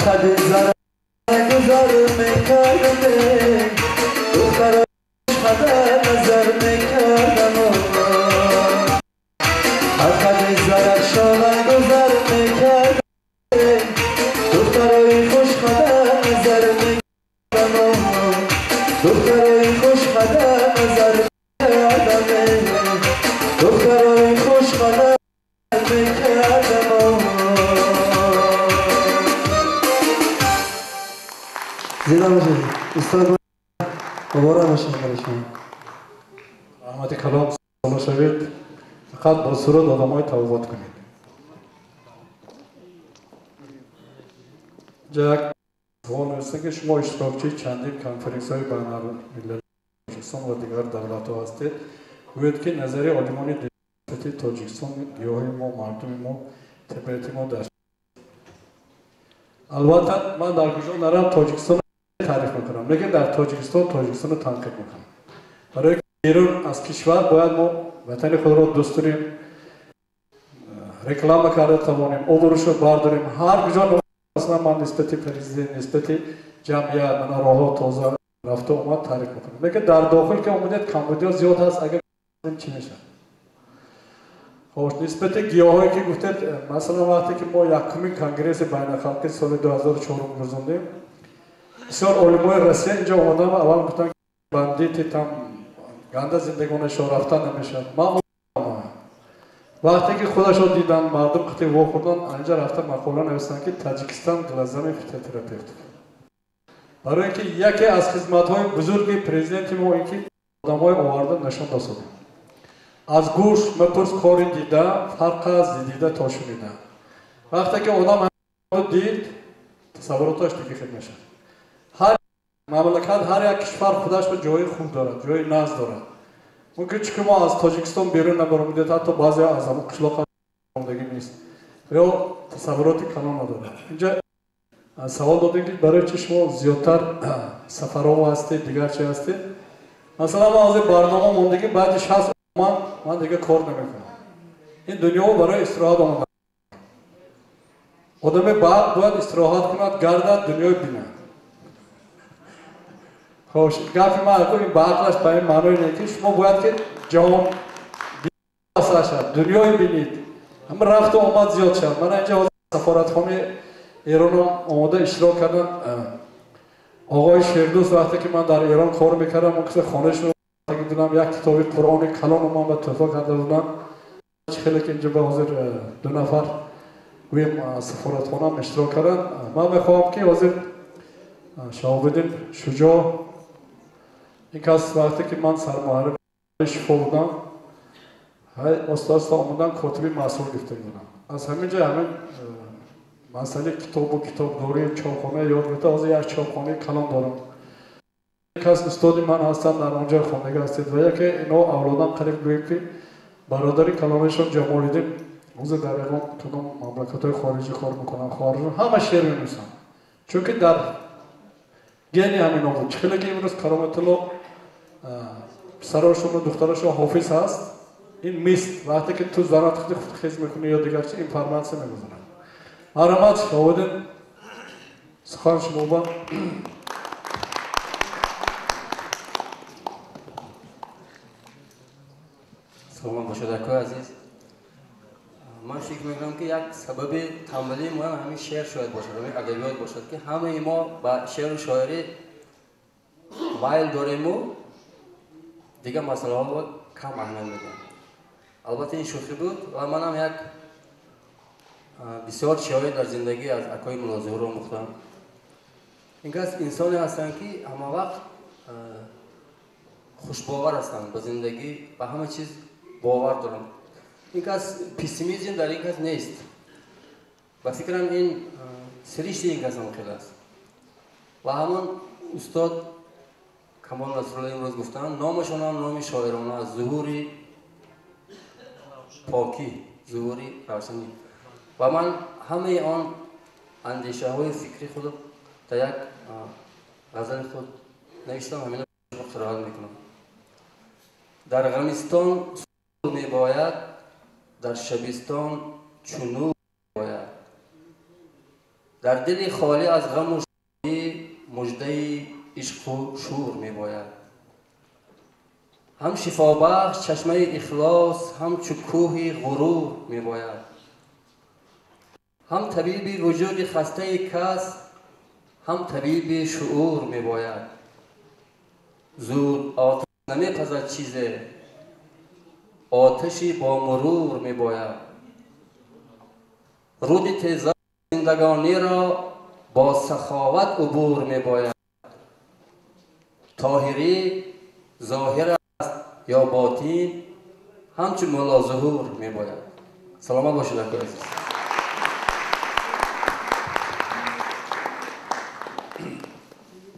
خد زر گذر میکردم، دختر خدا نظر میکردم. از خد زرخشان گذر میکردم، دخترای خوش خدا نظر میکردم. دخترای خوش خدا نظر میکردم، دخترای خوش خدا میکردم. زنده باشید استاد، مبارک باشه برای شما. رحمت کلام سلام شوید. فقط با سرود آدمای توبات کنید. یک سوال نوشته که شما اشتراکچی چندین کنفرانس های بین المللی تاجیکستان و دیگر دولت ها هستید. گوید که نظری عالمان دیگر تاجیکستان، گیاهای ما، مردم ما، طبیعت ما در البته من در کجا نرم تاجیکستان تعریف میکنم، لیکن در تاجیکستان تاجیکستان رو تنقید میکنم. برای بیرون از کشور باید ما وطن خود را دوست داریم، رکلام کرده توانیم، آبروش رو برداریم. هر کجا مثلا من نسبت پرزیدنت، نسبت جمعیت، من راه تازه رفته اومد تعریف میکنم. لیکن در داخل که اومدید کمبودیا زیاد هست، اگر چی میشه؟ خوش نسبت گیاهایی که گفتید، مثلا وقتی که ما یکمین کنگرس بین خلقی سال 2004 گذراندیم، بسیار علمای روسیه اینجا اومدن و اول گفتن بندیت تام گنده زندگانش رفتن نمیشه. ما وقتی که خودش رو دیدن مردم قطعی وا خوردن، اینجا رفتن مقاله نوشتن که تاجیکستان глазами фитотерапевт. برای اینکه یکی از خدمت‌های بزرگ پرزیدنت ما این که آدمای آورده نشان داد. از گوش مپرس کاری دیده، فرق از دیده تا شنیده. وقتی که آدم دید، تصوراتش دیگه خیلی میشه. هر مملکت، هر یک کشور خودش به جای خوب دارد، جای ناز دارد. ممکن چون ما از تاجیکستان بیرون نبرمیدید، حتی بعضی از همون قشلاق آمدگی نیست یا تصورات کلان ندارد. اینجا سوال دادیم که برای چه شما زیادتر سفرها هستید، دیگر چه هستید؟ مثلا ما از برنامه موندگی بعدش هست، من دیگه کار نمیکنم. این دنیا برای استراحت آمده. آدم بعد باید استراحت کند، گردد، دنیای بیند. خوش گفت من این به عقلش به این معنی نه که شما باید که جهان شد، دنیای بینید. هم رفت و آمد زیاد شد. من اینجا سفارتخانه ایران آماده اشتراک کردن. آقای شیردوست وقتی که من در ایران کار میکردم، اون کسی خانه شد بودم، یک کتاب قرآن کلان من به تحفه کرده بودم. خیلی که اینجا به حاضر دو نفر گویم سفارتخانه هم اشتراک کردن. من میخواهم که حاضر شهاب شجاع، این کس وقتی که من سرمحرم شفا بودم، استاد آمدن کاتبی مسئول گرفته بودم. از همین جا همین مسئله کتاب و کتابداری چاپخانه یاد گرفته. حاضر یک چاپخانه کلان دارم. یک از استادی من هستن در آنجا خواندگی هستید و یکی اینا اولادم قریب گوییم که برادری کلانشون جمالیدین حوزه در ایران کدام مملکت های خارجی کار میکنن، خارجی همه شعر می‌نویسن، چون که در گینی همین بود. چخیلی که امروز کرامت الله پسراشون و دختراشون حافظ هست، این میست وقتی که تو زنات خود خیز میکنی یا دیگر چی این فرمانسه میگذارن. مرحمت شاهدین سخن شما با سلام باشد اکوی عزیز. من فکر میکنم که یک سبب تنبلی ما همین شعر شاید باشد، همین ادبیات باشد که همه ما با شعر و شاعری میل داریم و دیگه مسئله ها کم اهمیت میدیم. البته این شوخی بود و منم یک بسیار چیزهایی در زندگی از اکوی ملا ظهور آموختم. این کس انسانی هستند که همه وقت خوشباور هستند به زندگی، به همه چیز باور دارم. این کس پسیمیزم در این کس نیست. و فکرم این سرشت این کس هم خیلی است. و همون استاد کمال نصرالله امروز گفتن نامشون هم نام شاعرانه از ظهوری پاکی، ظهوری روشنی. و من همه آن اندیشه های فکری خود در یک غزل خود نوشتم، همین قرائت میکنم. در غمستان می باید، در شبستان چونو باید، Дар дили холӣ аз ғаму шодӣ муждаи ишқу шӯр мебояд. Ҳам шифобахш чашмаи ихлос, ҳам чу кӯҳи ғурур мебояд. Ҳам табиби вуҷуди хастаи кас, ҳам табиби шуур мебояд. Зуд оташ намепазад чизе, оташи бо мурур мебояд. Руди теза зиндагониро бо саховат убур мебояд. Тоҳирӣ зоҳир аст ё ботин, ҳамчун Мулло Зуҳур мебояд. Саломат бошед, акои азиз.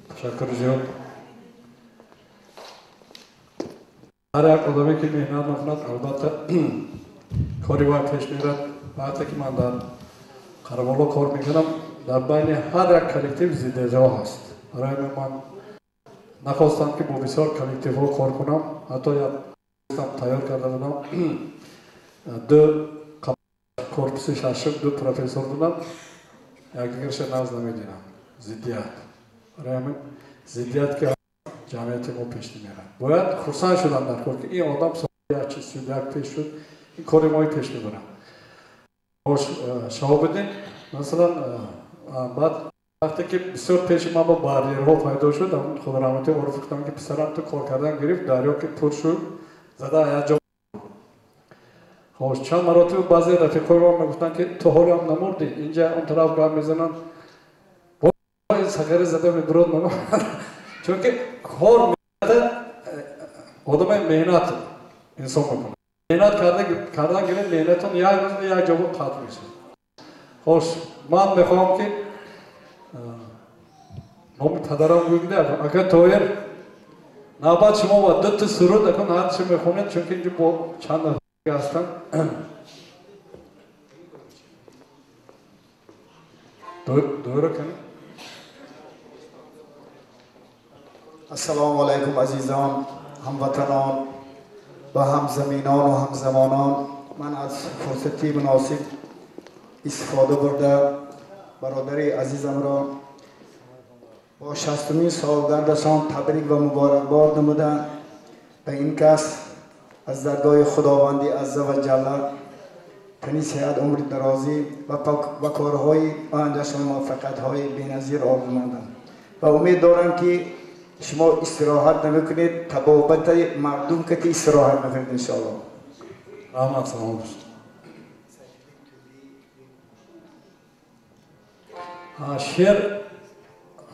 Ташаккур зиёд. Ҳар як одаме ки меҳнат мекунад, албатта кори вай пеш мерад. Вақте ки ман дар Қараболо кор мекунам, дар байни ҳар як коллектив зиддиятҳо ҳаст. Барои ҳамин ман нахостам ки бо бисёр коллективҳо кор кунам, ҳатто як тайёр карда будам. Ду корпуси шашум ду профессор будам, якдигарша нағз намедидам. Зиддият. Барои ҳамин зиддият ки ҷамъияти мо пеш намерад. Бояд хурсанд шудам дар кор ки ин одам як чиз шуд, як пеш шуд, ин кори мои пеш мебарад. Шаҳобиддин масалан баъд вақте ки бисёр пеши ман бо барьерҳо пайдо шуд, худо раҳматӣ Ориф гуфтам ки писарам ту кор кардан гирифт, дарё ки пур шуд, зада як ҷо. Хош, чанд маротиба баъзе рафиқҳои ман мегуфтанд ки ту ҳоло ҳам намурдӣ, инҷа он тараф гап мезананд, ин сақари зада мебурод ман. Чунки кор одаме меҳнат инсон мекунад. Меҳнат кардан гирифт, меҳнатон як рӯз як ҷо қатъ мешавад. Хош, ман мехоҳам ки номи падарам гӯем, ака Тоҳир, навбат шумо ва дута суруд акун ҳар чи мехонед, чунки инҷо бо чанд нафар ҳастанд. Доира кунед. Ассалому алайкум азизон, ҳамватанон ва ҳамзаминон ва ҳамзамонон. Ман аз фурсати муносиб истифода бурда бародари азизамро бо 60-умин солгардашон табрик ва муборакбод намуда ба ин кас аз даргоҳи Худованди азза ва ҷалла тани сиҳат, умри дарозӣ ва корҳои ояндашон муваффақиятҳои беназир орзумандам ва умед дорам ки шумо истироҳат намекунед, табобати мардум ки истироҳат мекунед иншоаллоҳ. Раҳмат, саломат бошед. Шеър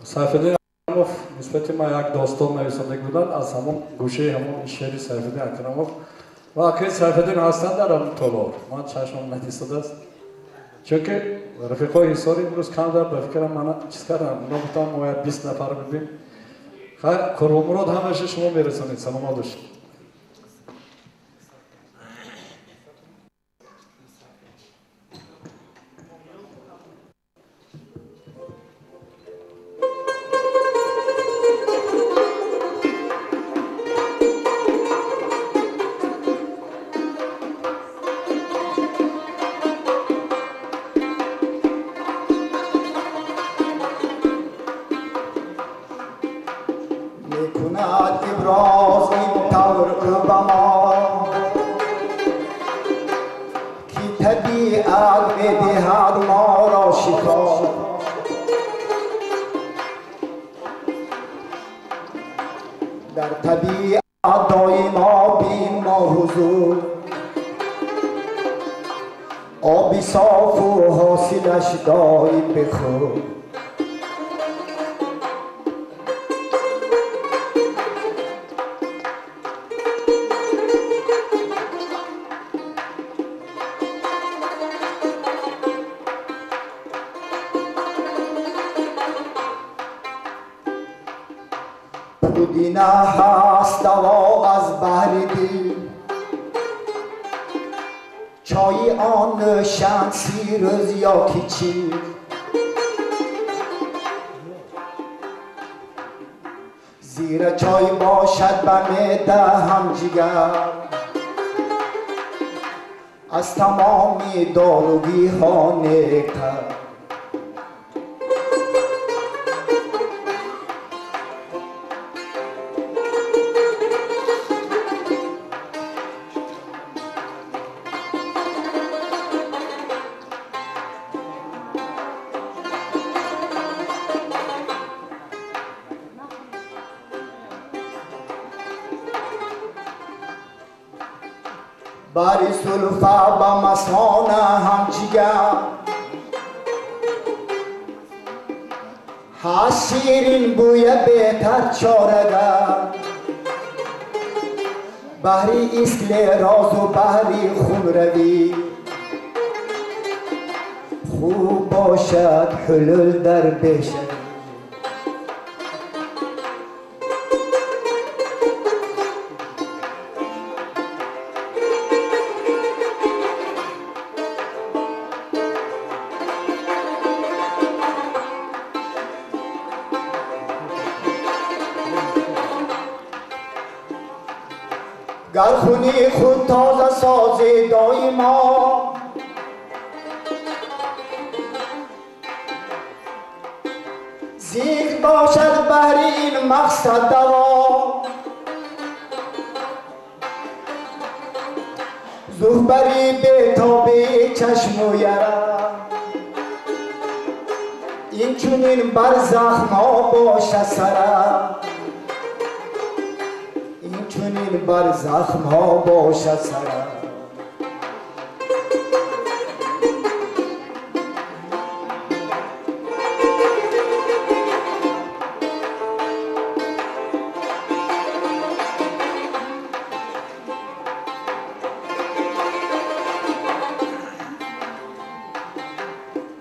Сайфиддин Акрамов нисбати ман як достон нависонда буданд, аз ҳамон гӯшаи ҳамон шеъри Сайфиддин Акрамов ва акаи Сайфиддин ҳастанд дар ҳамон толор. Ман чашмам надистодааст, чунки рафиқҳои ҳисори имрӯз камдар ба фикрам мана чиз кардам, оно гуфтам мо як 20 нафар будем. Хайр, Қурбонмурод ҳамаша шумо мерасонед. Саломат бошед. زیرا چای باشد به معده هم جگر، از تمامی داروگی ها نیکتر. Бari sulfa ба масона ҳамҷигар ҳаст ширин бӯя беҳтар чорагар баҳри склерозу баҳри хунравӣ хуб бошад ҳулул дар бешавӣ. Гар хуни худ тоза созӣ доимо зикр бошад баҳри ин мақсад даво зуҳбари бетоби чашму яра инчунин бар захмҳо бошад сара инчунин бар захмҳо бошад сара.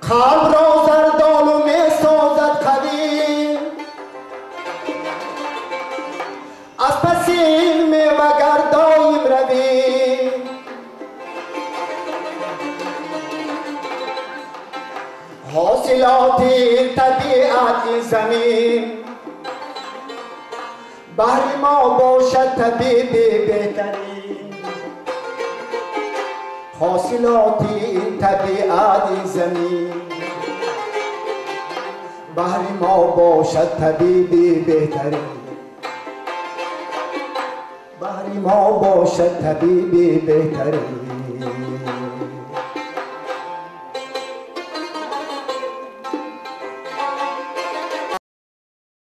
Қалбро зардолу месозад қавӣ аз паси ин мевагар доим равӣ ҳосилоти табиат ин замин баҳри мо бошад табиби беҳтарин ҳосилоти табиат ин замин баҳри мо бошад табиби беҳтарин баҳри мо бошад табиби беҳтарин.